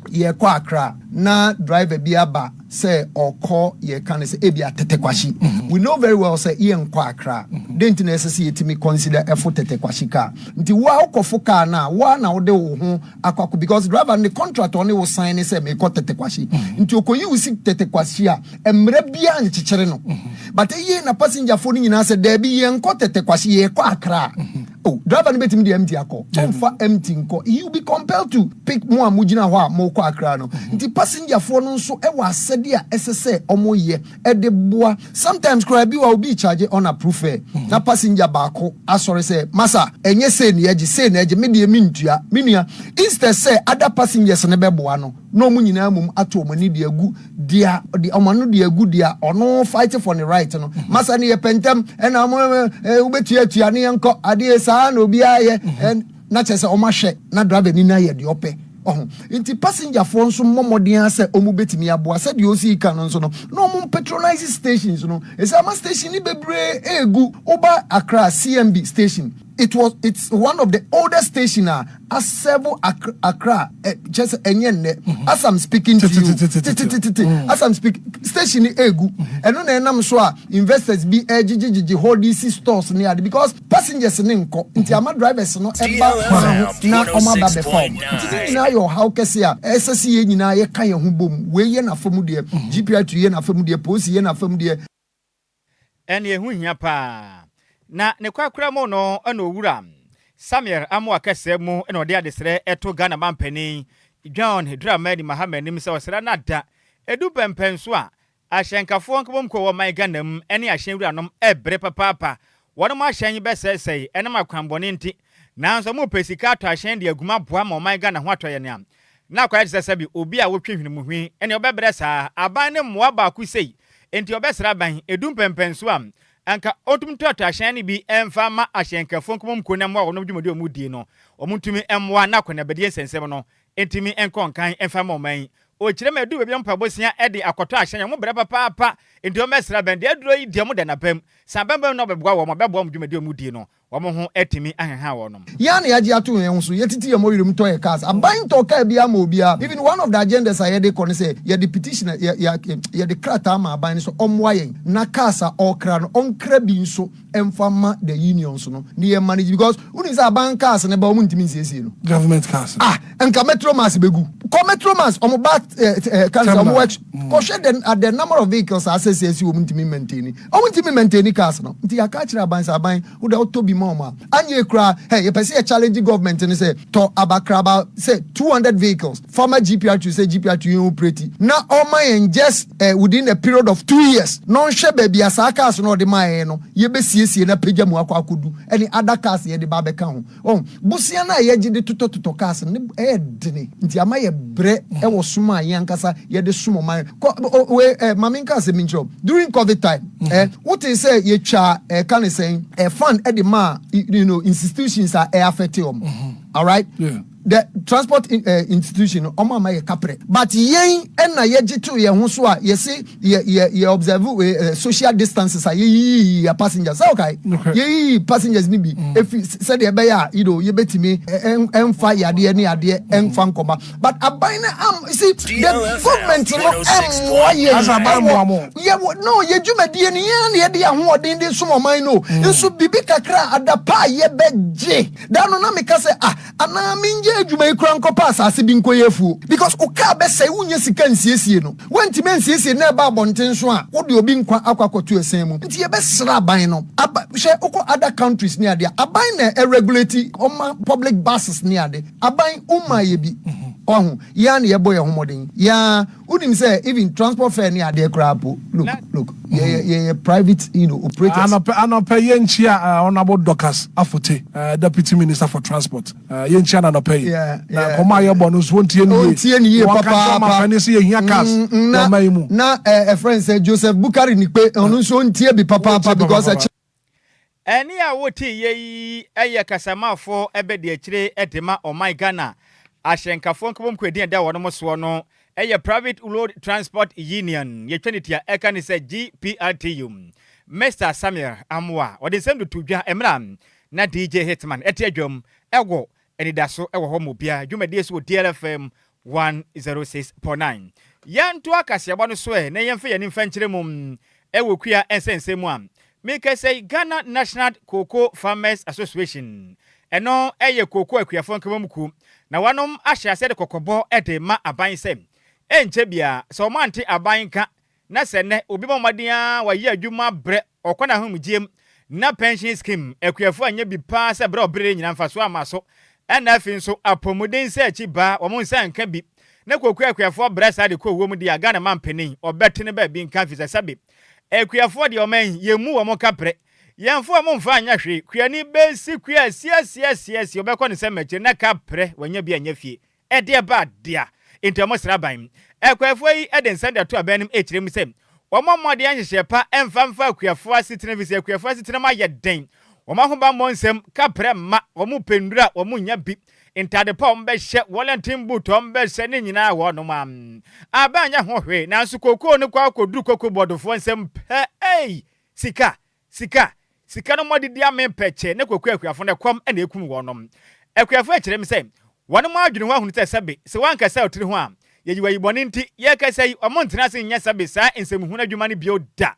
yɛrekɔ Accra, na driver bi aba sɛ ɔkɔ, yɛka no sɛ ebi Tete Kwahye. We know very well sɛ yɛnkɔ Accra. Dɛn nti na ɛsɛ sɛ yɛtumi consider ɛfo Tete Kwahye car? Nti wo a wokɔfo car no a, wo ara na wode wo ho akɔ akɔ because driver no ne contract ɔne wo sign ne sɛ mekɔ Tete Kwahye nti okoyi wo si Tete Kwahye a mmerɛ biara nkyekyere no but eye na passenger foɔ no nyinaa sɛ daabi yɛnkɔ Tete Kwahye yɛkɔ Accra oh driver no bɛtumi de empty akɔ ɔmfa empty nkɔ he will be compelled to pick mo a mogyina hɔ a mokɔ Accra no nti passenger foɔ no nso ɛwɔ asɛdeɛ a ɛsɛ sɛ ɔmo yɛ ɛde boa. Sometimes koraa bi wɔ a obi recharge unapproved fare na passenger baako asɔre sɛ masa ɛnyɛ sei na yɛgye sei na yɛgye me deɛ mentua. Me nua instead sɛ other passengers no bɛboa no na wɔn nyinaa mmom ato wɔn ani de agu deɛ de wɔn ano de agu deɛ ɔno fight for ne right no masa no yɛpɛ ntɛm ɛna wɔn wobɛtuatua ne yɛnkɔ adeɛ saa na obiara yɛ na kyerɛ sɛ wɔn ahwɛ na driver ni no ayɛ deɛ ɔpɛ. Ɔho nti passenger foɔ nso mmɔ mmɔden ara sɛ wɔn bɛtumi aboa sɛdeɛ ɔsii ka no nso no na wɔn patronise stations no ɛsɛ ama station no bebree ɛregu. Woba Accra CMB station it was it's one of the oldest station a asɛvo Accra kyerɛ sɛ ɛnyɛ nnɛ as I'm speaking to you tetetetete as I'm speaking station no ɛregu ɛno na ɛnam so a investors bi ɛregyegyegyegye hɔ de si stores ne ade because Passengers no nkɔ nti ama drivers no ba kwan ho na wɔn aba abɛfa wɔn. Nti ne nyinaa yɛ ɔhaw kɛse a ɛsɛ sɛ yɛn nyinaa yɛka yɛn ho bom. Wei yɛ n'afa mu deɛ, GPRTU yɛ n'afa mu deɛ, Polisi yɛ n'afa mu deɛ. Ɛnneɛ ɛho hia paa. Na ne korakora mu no na Owura Samuel Amoah kɛsɛɛ mu na ɔde adesrɛ to Ghana manpanin John Dramani Mahama anim sɛ ɔsra no ada ɛdu pɛmpɛnso a Ahyɛnkafoɔ nkabom kuo a ɛwɔ ɔman Ghana mu ne ahyɛn wuranom ɛbrɛ papaapa. Wɔnom ahyɛn bɛsɛesɛe ɛnam akwanbɔne nti. Nanso wɔn repɛ sika atɔ ahyɛn de agu mu aboa ma ɔman Ghana ho atɔ yɛn a, na akɔyɛ te sɛ sɛbe obi a wotwe hwene mu hwi ɛne ɔbɛbrɛ saa. Aban no mmoa baako sei nti ɔbɛsrɛ aban ɛdu mpɛnpɛnsoɔ a anka ɔntumi ntɔatɔ ahyɛn no bi mfa mma ahyɛnkafoɔ nkabom kuo no mmoa wɔnom dwumadi a wɔn die no. Wɔn ntumi mmoa na akɔneabadie nsɛnsɛm no ntumi nkɔ nkan mfa mma ɔman yi. Ɔkyerɛ ma ɛduru baabi a wɔpɛ bosea de akɔtɔ ahyɛn a, wɔbrɛ papaapa, enti wɔbɛsra bɛn. Deɛ aduro yi deɛ wɔda no abam. Sɛ abam bɛn na wɔbɛboa wɔn a, wɔbɛboa wɔn dwumadi a wɔdi no, wɔn ho atumi aheha wɔn. Yɛn ara na yɛagye ato yɛn ho so, yɛtete yɛn mmɔwerɛ tɔ yɛn cars. Aban ntɔɔ car biara mma obiara. Even one of the agendas a yɛde kɔ ne sɛ yɛde petition, yɛ, yɛ, yɛde krataa ma aban no sɛ ɔmmoa yɛn na cars a ɔrekra no, ɔnkra bi nso mfa mma the unions no na yɛ manage because wonim sɛ aban cars no ba wɔn ntumi nsiesie no. Government cars. Ah, nka Metro Mass bɛgu. Kɔ Metro Mass, wɔn ba eh, eh, cars, wɔn work. Kɔhwɛ the, at the number of vehicles a asɛsɛ asi wɔn ntumi maintain. Wɔn ntumi maintain cars no. Nti yɛaka akyerɛ aban sɛ aban, wo deɛ wotɔ bi ma wɔn a, anyɛ koraa, hey, yɛpɛ sɛ yɛ challenge government no sɛ tɔ abakraba sɛ 200 vehicles fa ma GPRTU sɛ GPRTU yɛn operate na ɔma yɛn just eh, within a period of 2 years na ɔnhwɛ baabi a saa cars no ɔde maa yɛn no yɛbɛsiesie na pagya mu akɔ akɔdu ɛne other cars yɛde ba abɛka ho. Ɔn bosea no a yɛgye de totɔtotɔ cars no ne ɛyɛ dene nti ama yɛ brɛ ɛwɔ som a yɛn ankasa yɛde som ɔman kɔ we ɛ maame nka asɛm nkyerɛ wo during COVID time ɛ wote sɛ yɛtwa ɛka ne sɛn ɛ fund ɛde maa institutions a ɛ affect wɔn, alright? The transport institution no ɔmo ama yɛ kaprɛ but yɛn ɛna yɛgye to yɛn ho so a yɛse yɛ observe social distances a yɛyiyi yɛ passengers sɛ ɔkae yɛyiyi passengers ni bi efi sɛdeɛ ɛbɛyɛ a yɛbɛtumi ɛnfa yadeɛ ne adeɛ ɛnfa nkɔma but aban no am see the government no ɛmmoa yɛn. Asa aban mmoa mo. Yɛ no yɛ dwumadie no yɛn na yɛde ahoɔden de som ɔman no nso bibi kakra adapa a yɛbɛgye da no na meka sɛ ah anaa mengye. Yɛngyae adwuma yi koraa nkɔpɛ asase bi nkɔyɛ afuo because wo car bɛsɛe, wonnya sika nsiesie no. Woantumi ansiesie na ɛba abɔnten so a, wode obi nkwa akɔ akɔto ɛsɛn mu. Nti yɛbɛsrɛ aban no aba, hwɛ wokɔ other countries ne ade a, aban na ɛregulate, ɔma public buses ne ade. Aban wommaa yɛ bi. Wahu? Yɛn ara na yɛbɔ yɛn ho mmɔden. Yɛn ara, wonim sɛ even transport fare ne adeɛ koraa po, look, look, yɛyɛ, yɛyɛ private, you know, operators. Anɔpɛ, anɔpɛ yɛnkyia uh, Honourable Dorcas Afote, uh, Deputy Minister for Transport. Uh, yɛnkyia no anɔpɛ yi. Yeah, Na nkɔmmɔ a yɛbɔ no nso wɔntie no yie. Ɔntie no yie Wɔnka nkyerɛ papaapa. ɔmampanin sɛ yɛhia cars wɔ Na, ɔman yi mu. na eh, ɛfrɛ no sɛ Joseph Bukari Nikpe, ɔno nso ɔntie bi Wɔntie papaapa because papaapa. ɛkyɛ Ɛnne a woteeɛ yi yɛ kasamafoɔ abadiakyire de ma ɔman Ghana ahyɛnkafoɔ nkabom kuo din a ɛda wɔnom soɔ no yɛ Private Road Transport Union, yɛtwa ne tia ɛka ne sɛ GPRTU. Mister Samuel Amoah, ɔde nsɛm de too dwa mmerɛ a na DJ Hitman te adwam wɔ Anidaso wɔ hɔ ma obiara dwumadie so wɔ DLFM 106.9. Yɛntoa kaseɛbɔ no so ɛ na yɛmfa yɛn ani mfa nkyerɛ mu wɔ kua nsɛnsɛm mu a mekasa yi Ghana National Cocoa Farmers Association ɛno yɛ kooko akuafoɔ nkabom kuo na wɔnom ahyɛ aseɛ de kɔkɔbɔ de ma aban sɛ ɛnkyɛ biara sɛ wɔn ante aban nka Na sɛ nnɛ obi bɔ mmɔden ara wayɛ adwuma abrɛ, ɔkɔ n'ahomegyeɛ mu, na pension scheme, akuafoɔ anyɛ bi paa sɛ berɛ a ɔbrɛɛ nyinaa mfasoɔ amma so, ɛna afei nso apɔmuden sɛ akyi baa wɔn nsa anka bi, na kookoo akuafoɔ brɛ saa de kɔ owuo mu deɛ a Ghana mampanin ɔbɛte no baabi nka firi sɛ sɛbe akuafoɔ deɛ ɔman yi yɛmmu wɔn kaprɛ, yɛmfa wɔn mfa nyɛ hwee, kuani bɛsi kua siasiasiasia ɔbɛkɔ ne nsam akyire na kaprɛ wanya bi anyɛ fie. Ɛdeɛ ba dea nti wɔn sraban. Akuafoɔ yi de nsɛm de ato aban no mu rekyerɛ mu sɛ wɔmmɔ mmɔden nhyehyɛɛ pa mfa mfa akuafoɔ asetena efisɛ akuafoɔ asetena mu ayɛ den, wɔn ahobammɔ nsɛm, kaprɛ mma, wɔn pɛ nnuru a wɔn nnya bi, ntaade pa a wɔn bɛhyɛ, wɔlɛnten boot a wɔn bɛhyɛ ne nyinaa wɔnom a aban nyɛ ho hwee nanso kokoo no kɔ akɔduru koko bɔɔdofoɔ nsam pɛ ei sika Sika, sika no mɔdedi amee pɛkyɛ ne kwaku akuafo no ɛkɔm na ekum wɔnom. Akuafo ɛkyerɛ me sɛ wɔnom adwene ho ahunu sɛ sɛbe sɛ woankasa otiri ho a yɛyi wo ayibɔne nti yɛkasa yi wɔn ntena ase nyɛ sɛbe saa nsɛmhunu adwuma no bio da.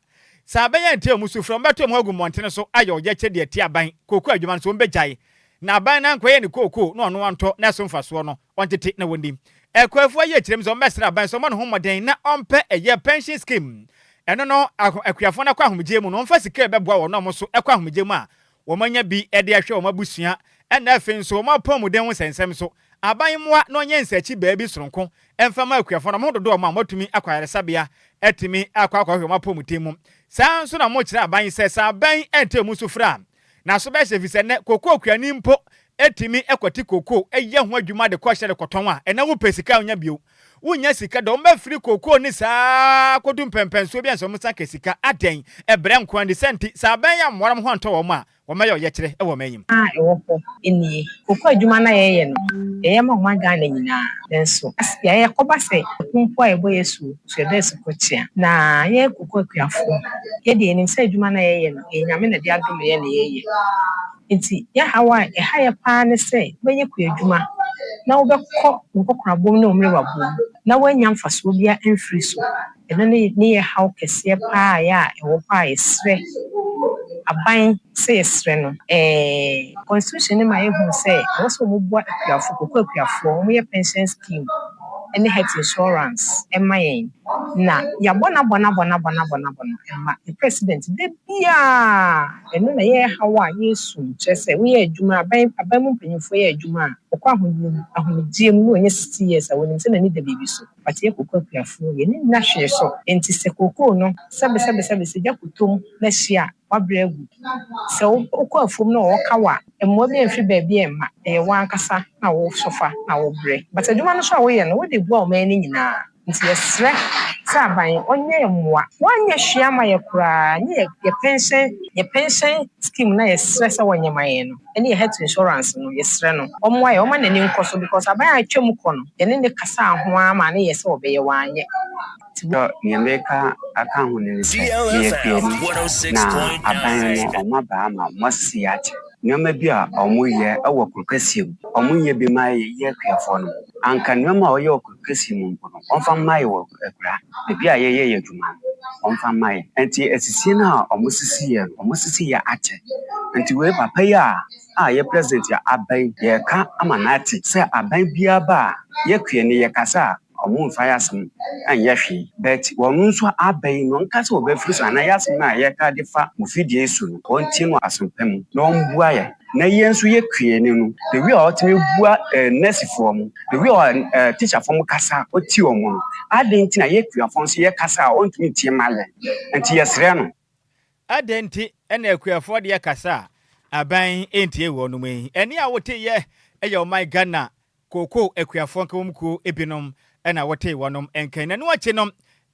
Sɛ aban antie wɔn sufrɛ wɔbɛto wɔn ho agu mmɔntene so ayɛ ɔyɛkyerɛ de atia aban kooko adwuma no so wɔbɛgyae na aban no ankɔyɛ ne kooko na ɔno antɔ na ɛso mfasoɔ no ɔntete na wɔnni. Akuafo ayi akyerɛ mu sɛ wɔbɛsrɛ aban sɛ ɔmmɔ ne ho mmɔden na ɔmpɛ ɛyɛ pension scheme. Ɛno no, akuafo no akɔ ahomegyeɛ mu no, wɔmfa sika a ɛbɛboa wɔn na wɔn nso kɔ ahomegyeɛ mu a wɔanya bi de ahwɛ wɔn abusua ɛna afei nso wɔn apɔmuden ho nsɛnsɛm so. Aban mmoa na ɔnyɛ nsakyi baabi soronko mfa mma akuafo no, wɔn ho dodo wɔn a wɔatumi akɔ ayaresabea atumi akɔ akɔhwɛ wɔn apɔmuden mu. Saa ara nso na wɔkyerɛ aban sɛ sɛ aban antie wɔn sufrɛ a, N'aso bɛhyɛ efisɛ nnɛ kokoo kuani mpo tumi kwati kokoo yɛ ho adwuma de kɔ hyɛ de kɔtɔn a, ɛnnɛ wopɛ sika a wonnya bio. Wonnya sika da, wɔbɛfiri kokoo no saa ara kɔdu mpɛnpɛnsoɔ bi ansa wɔsan ka sika. Adɛn? Ɛbrɛ nko ara nti. Sɛ nti, sɛ aban yi ammoa na wɔn ho antɔ wɔn a, wɔmmɛyɛ ɔyɛkyerɛ wɔ ɔman yi mu. A ɛwɔ hɔ nie. Kooko adwuma no a yɛyɛ no, yɛyɛ ma ɔman Ghana nyinaa. Nanso, yɛayɛ kɔba sɛ ɛko mpo a yɛbɔ yɛn asuo, so yɛdɔ asukɔkyea. Na yɛn kooko akuafoɔ, yɛn deɛ yɛnim sɛ adwuma no a yɛyɛ no, ɛyɛ Nyame na ɛde adom yɛn na yɛyɛ. Nti yɛn haw a ɛha yɛn paa ne sɛ wobɛyɛ kuadwuma na wobɛkɔ wo nkɔkorabom ne wo mmerewabom na woannya mfasoɔ biara amfiri so. Ɛno ne ne yɛ haw kɛseɛ paa a yɛ a ɛwɔ hɔ a yɛsrɛ aban sɛ yɛsrɛ no. Ɛɛ constitution no ma yɛhunu sɛ ɛwɔ sɛ wɔboa akuafoɔ, koko akuafoɔ, wɔyɛ pension scheme ne health insurance ma yɛn. Na yɛabɔ no abɔ no abɔ no abɔ no abɔ no abɔ no mma. Yɛ president da biara ɛno na ɛyɛ haw a yɛresu kyerɛ sɛ woyɛ adwuma aban aban mu mpanyinfoɔ yɛ adwuma a ɔkɔ ahomegyeɛ mu na ɔnya 60 years a wɔnim sɛ n'ani da biribi so. But yɛ kooko akuafoɔ yɛn ani nna hwee so. Enti sɛ kookoo no sɛbe sɛbe sɛbe sɛ gya kɔtɔ mu na hye a, woabrɛ agu. Sɛ wokɔ afuom na wɔwɔ ka wo a, mmoa bi amfiri baabi amma. Ɛyɛ wo ankasa na wo sɔfa na wobrɛ. But adwuma no nso a woyɛ no, wode boa ɔman no nyinaa. Nti yɛsrɛ sɛ aban ɔnyɛ yɛn mmoa. Wanyɛ hwee ama yɛ koraa, nyɛ yɛ pension yɛ pension scheme no a yɛsrɛ sɛ wɔnyɛ ma yɛn no. Ɛne yɛ health insurance no yɛsrɛ no ɔmmoa yɛn ɔmma n'ani nkɔ so because aban a atwa mu kɔ no yɛne no kasaa ho ara maa no yɛɛ sɛ ɔbɛyɛ wanyɛ nti. Dɔ, nea meka aka ho ne sɛ, meyɛ kuani, na aban no wɔn aba ama wɔasisi yɛn akyɛ. Nneɛma bi a wɔyɛ wɔ kuro kɛseɛ mu, wɔnyɛ bi mma yɛn akuafoɔ no. Anka nneɛma a wɔyɛ wɔ kuro kɛseɛ mu mpo no, wɔmfa mma yɛn wɔ akuraa, baabi a yɛyɛ yɛn adwuma no. ɔmfa mma yɛn. Nti asisie no a wɔsisiiɛ no, wɔsisiiɛ akyɛ. Nti wei papa yi a a yɛ president a aba yi, yɛreka ama no ate sɛ aban biara ba a, yɛ kuani yɛkasa a, ɔmo mfa yɛ asɛm nyɛ hwee. But wɔn nso aba yi no, ɔnka sɛ wɔbɛfiri so anaa yɛ asɛm no a yɛka de fa mo fidie so no, wɔntie no asɛmpa mu na ɔmboa yɛn. Na yɛn nso yɛ kuani no, the way a ɔtumi bua nursefoɔ mo, the way a teacherfoɔ mo kasa ɔtie wɔn no, adɛn nti na yɛ kuafoɔ nso yɛkasa a ɔntumi ntie ma yɛn? Nti yɛsrɛ no. Adɛn nti ɛna akuafoɔ deɛ kasa a aban ntie wɔ no mu yi? Ɛne a wote yɛ ɛyɛ ɔman Ghana kooko akuafoɔ nkabom kuo ebinom ɛna wɔte wɔnom nkan. Na ɛno akyi no,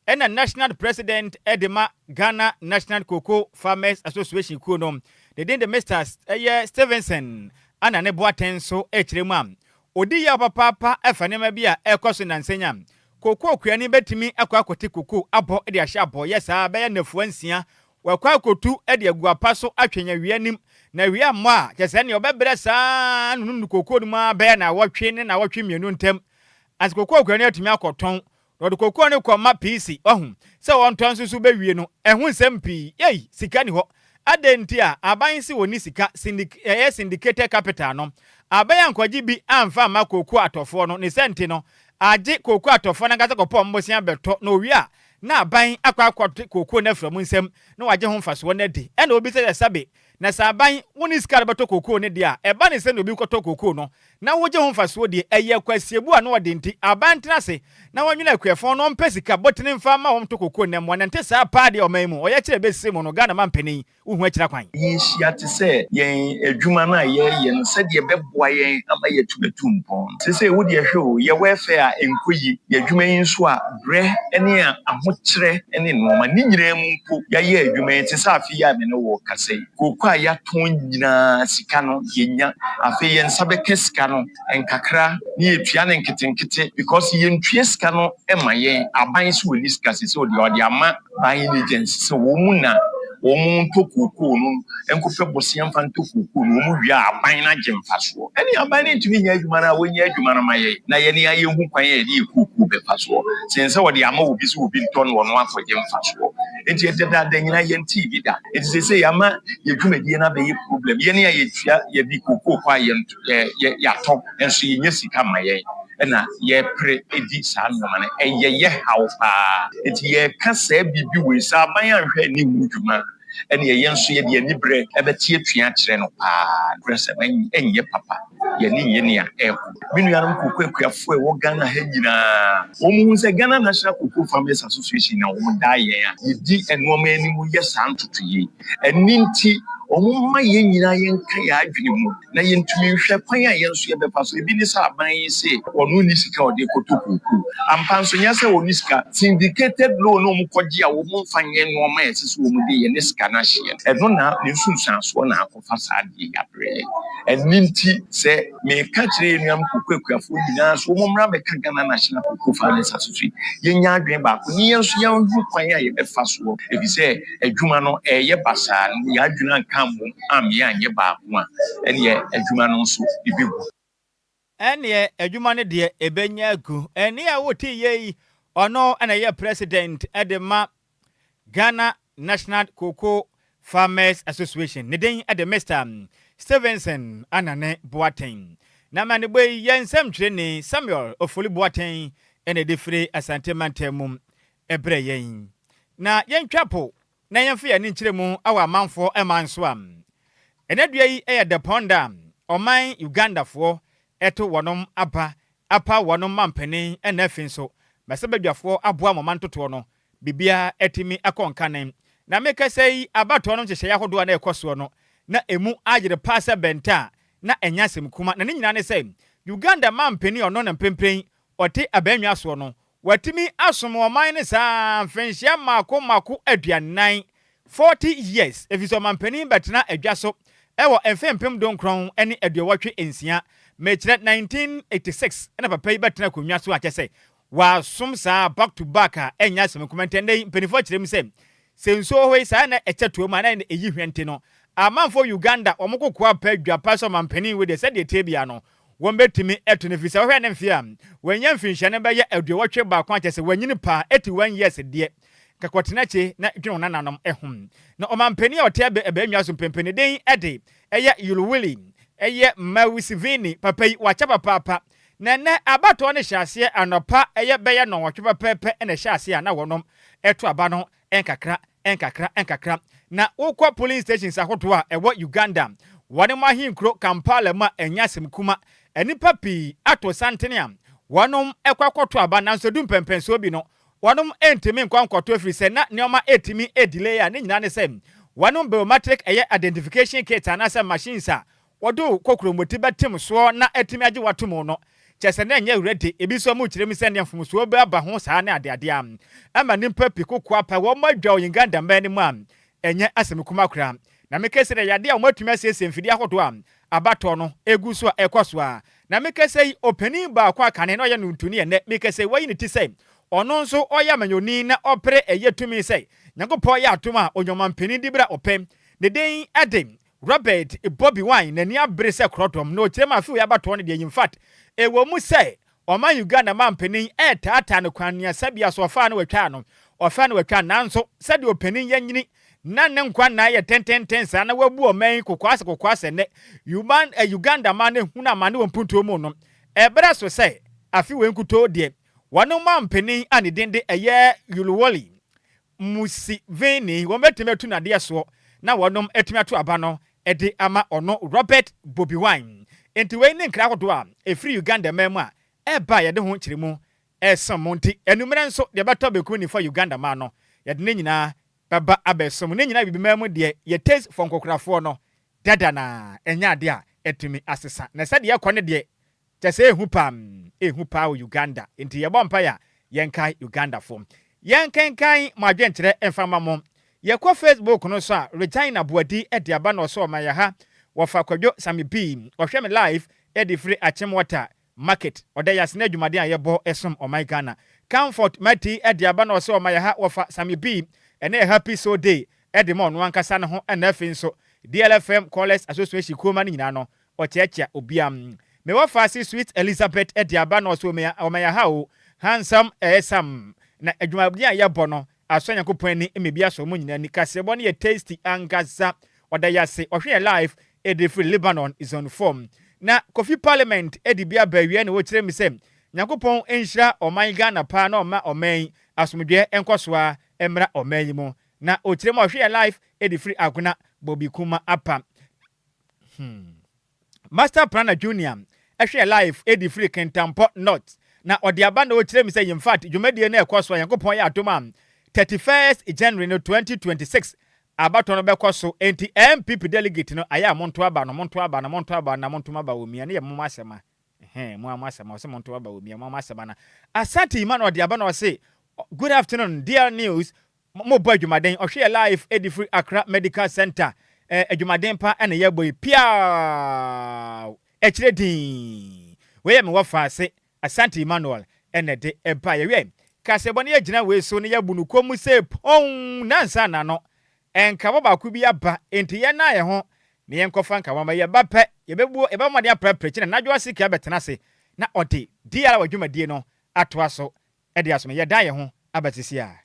ɛna national president ɛde ma Ghana National Cocoa Farmers Association kuo no, ne din de Mr ɛyɛ Stevenson ana ne Boateng nso ɛkyerɛ mu a odi yɛ papaapa ɛfa nneɛma bi a ɛkɔ so nansanya. Kooko kuani bɛtumi akɔ akɔte kooko abɔ de ahyɛ abɔyɛ saa bɛyɛ nnafua 6, wɔkɔ akɔtu de agu apa so atwɛn awia nim na awia mmɔ a, kyɛ sɛ nea ɔbɛbrɛ saa nunu kooko no mu a bɛyɛ na 8 ne na 2 ntam ase kooko kuani atumi akɔtɔn. Na ɔde kooko no kɔma PC ɔho sɛ wɔntɔn nso so bɛwie no, ɛho nsɛm pii yei sika ni hɔ. Adɛn nti a aban si wɔ ni sika ɛyɛ syndicated capital no, aban ankɔgye bi amfa amma kooko atɔfoɔ no ne sɛ nti no agye kooko atɔfoɔ no ankasa kɔpɔ mmosea bɛtɔ na owie a, na aban akɔ akɔte kooko no afira mu nsɛm na wagye ho mfasoɔ no adi. Ɛna obi sɛ sɛbe na sɛ aban wo ne sika de bɛtɔ kooko no deɛ a, ɛba ne sɛ na obi kɔtɔ kooko no na wogye ho mfasoɔ deɛ, ɛyɛ kwasiebu a na wɔde nti aban tena ase na wɔnwene akuafoɔ no, ɔmpɛ sika bɔtene mfa ma wɔn to kooko nnɛ mmoa. Na nte saa paa deɛ, ɔman mu ɔyɛ kyerɛ bɛsi mu no, Ghana ma mpanin wohu akyira kwan. Yɛhyia te sɛ yɛn adwuma no a yɛreyɛ no, sɛdeɛ ɛbɛboa yɛn ama yɛatumi atu mpɔn. Sɛ wodeɛ hwɛ o, yɛ welfare a ɛnkɔ yi, yɛ adwuma yi nso a brɛ ne ahokyerɛ ne nneɛma ne nyinaa mu mpo, yɛayɛ adwuma yi te sɛ afe yi a me ne wɔ kasa yi, kooko a yɛatɔn nyinaa sika no yɛnya. Afei yɛn nsa bɛka sika no nkakra ne yɛtua ne nketenkete because yɛntua sika no ma yɛn aban sɛ wɔni sika sɛ ɔde ama buying agency sɛ wɔn mu na wɔn mu ntɔ kookoo no, nkɔpɛ bosea mfa ntɔ kookoo no. Wɔn mu wie a, aban no agye mfasoɔ. Ɛne aban no ntumi nyɛ adwuma no a wɔnyɛ adwuma no ma yɛn na yɛne ayɛhu kwan a yɛde yɛ kookoo bɛfa soɔ sen sɛ wɔde ama obi sɛ obi ntɔ no, ɔno akɔgye mfasoɔ. Nti ɛdadaada nyinaa yɛntee bi da. Nti sɛ yɛama yɛ dwumadie no abɛyɛ problem, yɛne a yɛtua yɛde kookoo kɔ a yɛ yɛatɔ nso yɛnyɛ sika ma yɛn, ɛna yɛpere di saa nneɛma no, ɛyɛ yɛ haw paa. Nti yɛka saa biribi wei sɛ aban anhwɛ ani hu dwuma, ɛne ɛyɛ nso yɛde ani berɛ ɛbɛte atua akyerɛ no paa korɛ sɛ ɛnyɛ papa, yɛne nyɛ nea ɛkɔ. Me nuanom koko akuafoɔ a ɛwɔ Ghana ha nyinaa, wɔn hu sɛ Ghana National Cocoa Farmers Association na wɔn da yɛn a yɛdi nneɛma anim yɛ saa ntoto yi. Ɛne nti wɔn mma yɛn nyinaa yɛnka yɛn adwene mu na yɛntumi nhwɛ kwan a yɛn nso yɛbɛfa so. Ebi ne sɛ aban yi se ɔno ni sika a ɔde kɔtɔ kookoo ampa, nso nyɛ sɛ ɔni sika. Syndicated loan na wɔn kɔgye a wɔn mfa nyɛ nneɛma a ɛsɛ sɛ wɔn de yɛ ne sika no ahyeɛ, ɛno na ne nsunsuansoɔ na akɔfa saa adeɛ yi abrɛ yɛn. Ɛne nti sɛ meka kyerɛ yɛn nuanom koko akuafoɔ nyinaa so, wɔn mmra bɛka Ghana National Cocoa Farmers Association, yɛnya adwene baako ne yɛn nso yɛnhu kwan a yɛbɛfa soɔ, ebi sɛ adwuma no ɛyɛ basaa no, yɛn adwene anka mmom ammea anyɛ baako a, ɛneɛ adwuma no nso ɛbɛgu. Ɛneɛ adwuma no deɛ ɛbɛnya agu. Ɛne a wote yɛ yi, ɔno ɛna ɛyɛ president ɛde ma Ghana National Cocoa Farmers Association, ne din ɛde Mr Stevenson Anane Boateng. Na manebɔ yi yɛ nsɛmtwerɛni Samuel Ofoli Boateng ɛna ɛde firi Asante mantam mu ɛbrɛ yɛn. Na yɛntwa po na yɛmfa yɛn ani nkyerɛ mu awɔ amanfoɔ ɛma nso a ɛnɛ dua yi ɛyɛ dapɔn da ɔman Ugandafoɔ ɛto wɔnom aba apa wɔnom mampanin, ɛna afei nso mɛsɛ aboa mɔma ntotoɔ no biribiara atumi akɔ nkane. Na mekasa yi, abatoɔ no nhyehyɛeɛ ahodoɔ a na ɛkɔ soɔ no na emu ayere paa sɛ bɛnta a na ɛnyɛ asɛm kuma. Na ne nyinaa ne sɛ Uganda mampanin, ɔno na mprempren ɔte abannwa soɔ no, watumi asom ɔman no saa mfenhyia mmaako mmaako 40, 40 years, ɛfiri sɛ ɔmampanin bɛtena adwa so ɛwɔ mfe 1986, mekyerɛ 1986, ɛna papa yi bɛtena akonnwa so akyɛ sɛ wasom saa back to back a ɛnyɛ asɛm kuma. Nti ɛnɛ yi mpanimfoɔ kyerɛ mu sɛ sɛ nsuo hɔ yi saa na ɛkyɛ tuo mu a na ɛyi hwɛ no amanfoɔ Uganda wɔn kokoa pɛ dwa pa sɛ ɔmampanin wei deɛ, sɛdeɛ tie bia no wɔn bɛtumi ɛto no, fi sɛ wɔhwɛ ne mfe a wɔnyɛ mfinhyia no bɛyɛ 81 akyɛ sɛ wɔanyini paa, 81 years deɛ. Ka kɔtena akyi na dwene wo nananom ho. Na ɔmanpanin a ɔte abannwa so mprempren ne din de ɛyɛ Yulwili ɛyɛ Mawusivini papa yi wakyɛ papaapa. Na ɛnnɛ abatoɔ no hyɛ aseɛ anɔpa ɛyɛ bɛyɛ nnɔnwɔtwe pɛpɛɛpɛ na ɛhyɛ aseɛ a na wɔnom ɛto aba no nkakra nkakra nkakra. Na wokɔ polling stations ahodoɔ a ɛwɔ Uganda wɔnom ahenkuro Kampala mu a ɛnyɛ asɛm kuma. Nnipa pii ato santene a wɔnom ɛkɔ akɔto aba nanso ɛdu mpɛnpɛnsoɔ bi no Wɔnom ntumi nkɔ nkɔto ɛfiri sɛ na nneɛma ɛtumi delay a ne nyinaa ne sɛ wɔnom biometric ɛyɛ identification kit anaasɛ machines a wɔde wo kokuromoti bɛtem soɔ na atumi agye wo ato mu no kyerɛ sɛ na ɛnyɛ ready. Ebi nso wɔn kyerɛ mu sɛ nea mfomsoɔ bi aba ho saa ne adeadeɛ a ɛma nnipa pii kokoa pɛ wɔn adwa wɔ Uganda man no mu a ɛnyɛ asɛm kuma koraa. Na meka sɛ ɛyɛ adeɛ a wɔatumi asiesie mfidie ahodoɔ a abatoɔ no ɛgu so a ɛkɔ so ara. Na mekasa yi, ɔpanin baako a kane na ɔyɛ nnontoni ɛnnɛ, mekasa yi wayi ne ti sɛ ɔno nso ɔyɛ amanyɔni na ɔpere ɛyɛ tumi sɛ Nyankopɔn yɛ adom a ɔnya ɔmanpanin diberɛ a ɔpɛ. Ne din de Robert Bobi Wine, n'ani abere sɛ korɔdɔm na ɔkyerɛ mu afe wei abatoɔ no deɛ infact ɛwɔ mu sɛ Ɔman Uganda manpanin retaataa no kwan nea sɛbea so ɔfaa no watwaa no, ɔfaa no watwaa no nanso sɛdeɛ ɔpanin yɛ nyini na ne nkwa nna yɛ tententen saa na wabu ɔman yi kokoasɛ kokoasɛ nnɛ Uban eh, Uganda man no ehunu amane wɔ mpuntuo mu no ɛberɛ so sɛ afe wei nkutoo deɛ wɔn manpanin a ne din de ɛyɛ Yuluwoli Museveni wɔn bɛtumi atu nadeɛ soɔ na wɔnom atumi ato aba no de ama ɔno Robert Bobi Wine. Enti wei ne nkra ahodoɔ a ɛfiri Uganda man mu a ɛreba a yɛde ho nkyerɛmu resom mo. Nti anwummerɛ nso deɛ ɛbɛtɔ benkum nifa Uganda man no yɛde ne nyinaa bɛba abɛsom mo. Ne nyinaa Abibiman mu deɛ yɛ taste for nkokorafoɔ no dada na ɛnyɛ adeɛ a ɛtumi asesa. Na sɛdeɛ ɛkɔ no deɛ Kyɛ sɛ ehu paa mm, ehu paa wɔ Uganda, enti yɛbɔ mpae a yɛnkae Ugandafo. Yɛnkenkan mo adwenkyerɛ mfa mma mo. Yɛkɔ Facebook no so a, Regina Boadi de aba na ɔsɛ ɔma yɛ ha. Wɔfa Kwadwo Sammy B, ɔhwɛ me live de firi Akyem Water Market. Ɔda yɛn ase ne adwumaden a yɛbɔ som ɔman Ghana. Comfort Mati de aba na ɔsɛ ɔma yɛ ha. Wɔfa Sammy B, ɛnɛ yɛ Happy Soul Day de ma ɔno ankasa ne ho ɛna afei nso DLFM Callers Association kuo mma no nyinaa no Ɔkyeakyea obia. Me wɔfaase sweet Elizabeth de aba na ɔse ɔmɛya ha o handsome ɛɛ sam na adwumaden a yɛbɔ no asɔ Nyankopɔn ani ma ebi asɔ ɔmo nyinaa ani kaseɛbɔ no yɛ tasty ankasa ɔda yase ɔhwɛ yɛn live de firi Lebanon zone 4 na Kofi Parliament de bi aba awia na ɔkyerɛ me sɛ Nyankopɔn nhyira ɔman Ghana paa na ɔmma ɔman yi asomdwoeɛ nkɔsoa mmra ɔman yi mu na ɔkyerɛ mu ɔhwɛ yɛn live de firi Agona Bobi Kuma Apa Hmm. Master Planner Junior ɛhwɛ live ɛdi firi Kintampo North na ɔde aba na ɔkyerɛ mi sɛ in fact dwumadie no ɛkɔ so a Nyankopɔn yɛ adom a 31st January no 2026 abatɔ no bɛkɔ so enti NPP delegate no ayɛ a monto aba no monto aba no monto aba no na monto aba wɔ mia ne yɛ mo asɛm a ɛhɛn mo a mo asɛm a ɔsɛ monto aba wɔ mia mo asɛm ana Asante Ima na ɔde aba na ɔse good afternoon dear news Mo bɔ adwumaden. Ɔhwɛ yɛ live ɛdi firi Accra Medical Center. Eh, adwumaden pa ɛna yɛ bɔ yi. Piaaww! Ɛkyerɛ dinn. Wei yɛ me wɔfa ase Asante Emmanuel ɛna ɛde ɛba. Yɛwiɛ kaseɛbɔ no yɛgyina wei so na yɛabu no kɔn mu sei pɔnn na ansa na no nkabɔ baako bi aba enti yɛnna yɛn ho na yɛnkɔfa nkabɔ ma yɛba pɛ yɛbɛbuo yɛbɛbɔ mmɔden aprapra akyi na Nadwo Asike abɛtena ase na ɔde DRY dwumadie no atoa so de asom. Yɛdan yɛn ho aba sisi a.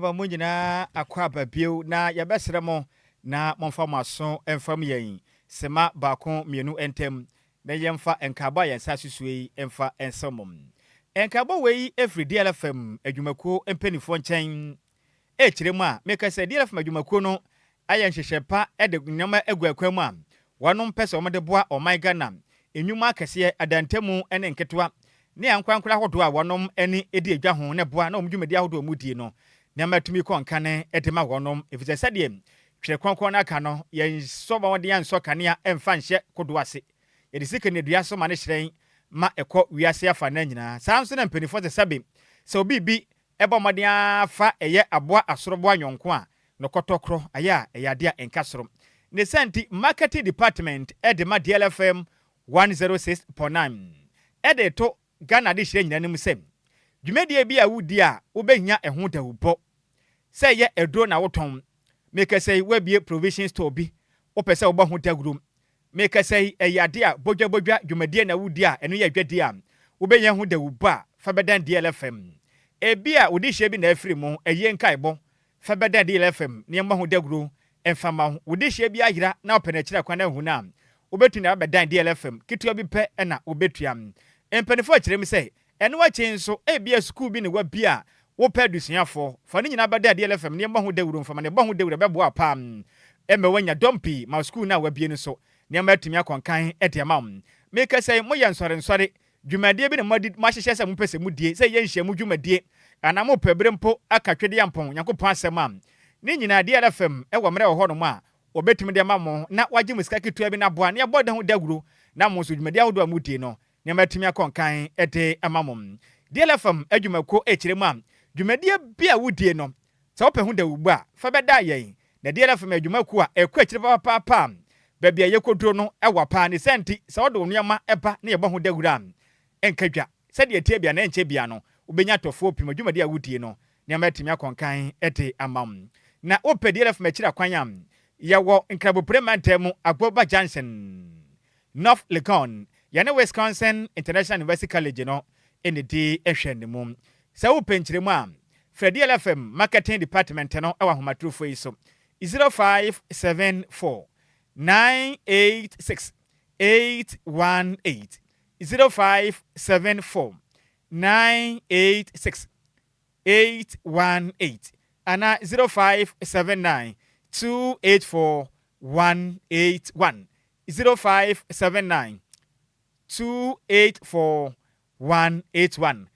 Yɛma mo nyinaa akwaaba bio na yɛbɛsrɛ mo na momfa mo aso mfam yɛn sema baako mmienu ntam na yɛmfa nkaabɔ a yɛn nsa asusuo yi mfa nsɔ mo. Nkaabɔ wei firi DLFM adwumakuo mpanimfoɔ nkyɛn rekyerɛ mu a meka sɛ DLFM adwumakuo no ayɛ nhyehyɛe pa de nneɛma agu akwan mu a wɔnom pɛ sɛ wɔde boa ɔman Ghana nnwuma akɛseɛ, adantamu ne nketewa ne ankorankoro ahodoɔ a wɔnom ani di adwa ho na ɛboa na wɔn dwumadi ahodoɔ a wɔdie no nneɛma tumi kɔ nkane de ma wɔnom efisɛ sɛdeɛ Twerɛ Kronkron no aka no, yɛnsɔ mmɔden ansɔ kanea mfa nhyɛ kodoɔ ase, yɛde si kaneadua so ma no hyerɛn ma ɛkɔ wiase afanaa nyinaa. Saa ara nso na mpanimfoɔ sɛ sɛbe sɛ obi bi bɔ mmɔden ara fa ɛyɛ aboa asoroboa yɔnko a, no kɔtɔkorɔ ayɛ a ɛyɛ adeɛ a ɛnka soro. Ne saa nti, Marketing Department de ma DLFM 106.9 de reto Ghana adehyeɛ nyinaa anim sɛ, dwumadie bi a wodi a wobɛhia ɛho dawubɔ, sɛ ɛyɛ aduro na wotɔn, mekasa yi woabue provision store bi, wopɛ sɛ wobɔ ho dawuro, Mekasa yi, ɛyɛ ade a bodwabodwa dwumadie na wodi a ɛno yɛ adwadie a wobɛnya ho dawubɔ a fa bɛdan DLFM. Ebia wo dehyeɛ bi na afiri mu, ɛyie nkaebɔ, fa bɛdan DLFM na yɛmmɔ ho dawuro mfa mma wo. Wo dehyeɛ bi ayera na wopɛ no akyiri akwan ahu no a, wobɛtumi de aba bɛdan DLFM, ketewa bi pɛ na wobɛtua. Mpaninfoɔ kyerɛ mu sɛ, Ɛno akyi nso, ebia sukuu bi na woabue a wopɛ adesuafoɔ. Fa ne nyinaa bɛda DLFM nneɛma ho dawuro mfa ma no ɛbɔ ho dawuro a ɛbɛboa wo paa ma woanya dɔm pii ma sukuu no a woabue no so nneɛma atumi akɔ nkan de ama wo. Mekasa yi, moyɛ nsɔrensɔre dwumadie bi na moadi moahyehyɛ sɛ mopɛ sɛ modie, sɛ ɛyɛ nhyiamu dwumadie anaa mopɛ bere mpo aka Twedeampɔn Nyankopɔn asɛm a, ne nyinaa DLFM wɔ mmerɛ wɔ hɔnom a wɔbɛtumi de ama mo na wɔagye mo sika ketewa bi na aboa na yɛabɔ da ho dawuro na mo nso dwumadie ahodoɔ a modie no Nneɛma atumi akɔ nkan de ama mo. DLFM adwumakuo rekyerɛ mu a, dwumadie bi a wodie no, sɛ wopɛ ho dawubɔ a, fa bɛda yɛn. Na DLFM yɛ adwumakuo a ɛkɔ akyire papaapa a baabi a yɛkɔduro no wɔ paa. Ne saa nti, sɛ wode wo nneɛma ba na yɛbɔ ho dawuro a, ɛnka dwa. Sɛdeɛ ɛteɛ biara na ɛnkyɛ biara no, wobɛnya atɔfoɔ pii ma dwumadie a wodie no, nneɛma atumi akɔ nkan de ama wo. Na wopɛ DLFM akyiri akwan a, yɛwɔ Nkrabopire mantam mu, Agboba Junction. North Legon, yɛne Wisconsin International University College no na edi nhwɛanimu. Sɛ wopɛ nkyerɛmu a, frɛ DLFM Marketing Department no wɔ ahomatorofo yi so, 0574 986 818, 0574 986 818, anaa 0579 284 181. 0579 284 181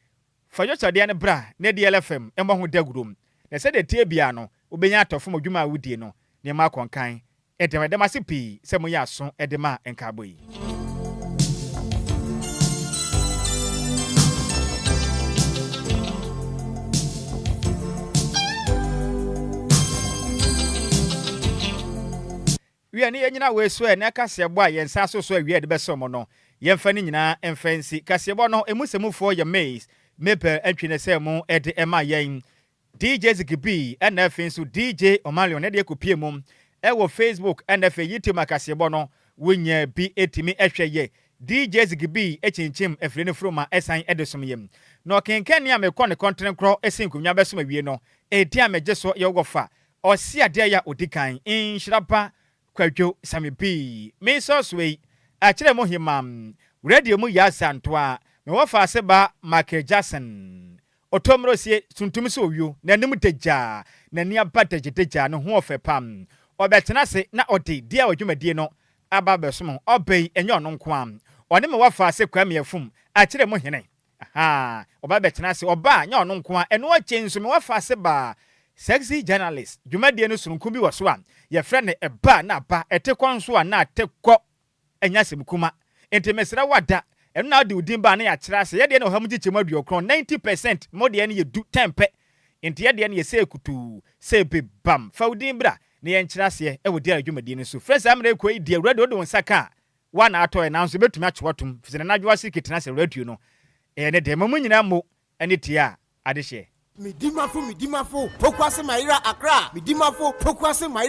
Fa dwɔkyɛdeɛ no bra na DLFM mmɔ ho dawuro na sɛdeɛ ɛteɛ biara no wobɛnya atɔfo ma dwuma a wodie no nneɛma akɔ nkan. Ɛda meda mo ase pii sɛ moyɛ aso de maa nkaabɔ yi. Wiɛ, ne yɛnyina wei so ɛ, na kaseɛbɔ a yɛn nsa aso so awie a yɛde bɛsom mo no, yɛmfa ne nyinaa mfa nsi. Kaseɛbɔ no, emu sɛmufoɔ yɛ Mays, Mabel Antwi na ɛsɛɛ mu de maa yɛn, DJ Ziggy B ɛna afei nso DJ Omalion na ɛde akɔpie mu wɔ Facebook ɛna afei YouTube a kaseɛbɔ no wonya bi tumi hwɛ yɛ. DJ Ziggy B kyinkyim afiri no furuma san de som yɛn. Na ɔkenkan nea mekɔ ne kɔnterenkorɔ si nkonnwa bɛsom awie no, edin a megye so yɛ Wɔfa Ɔse adeɛ yɛ a odi kan nhyira ba Kwadwo Sammy B me sɔɔ yi akyerɛ mo hemam radio mu Yaa Santoa me wɔ faase ba Michael Jackson Otomrosie tuntum sɛ owio n'anim dagyaa n'ani aba dagyadagyaa ne ho ɔfɛ pa ɔbɛtena ase na ɔde deɛ ɔdwumadie no aba abɛsom ɔba yi ɛnyɛ ɔno nkoa ɔne me wɔ faase Kwame Afum akyerɛ mo hene Ahaa, ɔba bɛtena ase, ɔba a, nyɛ ɔno nko ara, ɛno akyi nso me wɔfa ase baa Sexy Journalist dwumadie no sononko bi wɔ so a yɛfrɛ no Ɛba a na aba, ɛte kɔ nso a na ate kɔ, ɛnyɛ asɛm kuma. Enti mesrɛ wo ada, ɛno na wode wo din ba a na yɛakyerɛ ase, yɛdeɛ no ɔha mu nkyekyɛmu 90, 90%, mo deɛ no yɛ du, 10 pɛ, enti yɛdeɛ no yɛ sei kutuu, sei bebam. Fa wo din bra na yɛnkyerɛ aseɛ wɔ DR dwumadie no so. Frɛ saa mmerɛ yi kɔ yi deɛ, radio wode wo nsa ka a, Woa na atɔ ɛ, nanso ebetumi akye wo atom, efisɛ Nana Adwoa Siriki tena ase radio no yɛ ne dɛ. Ma mo nyinaa mmo ne tie a adehyeɛ. Medimafo, Medimafo, Pokuase Mayera Accra, Medimafo, Pokuase Mayera.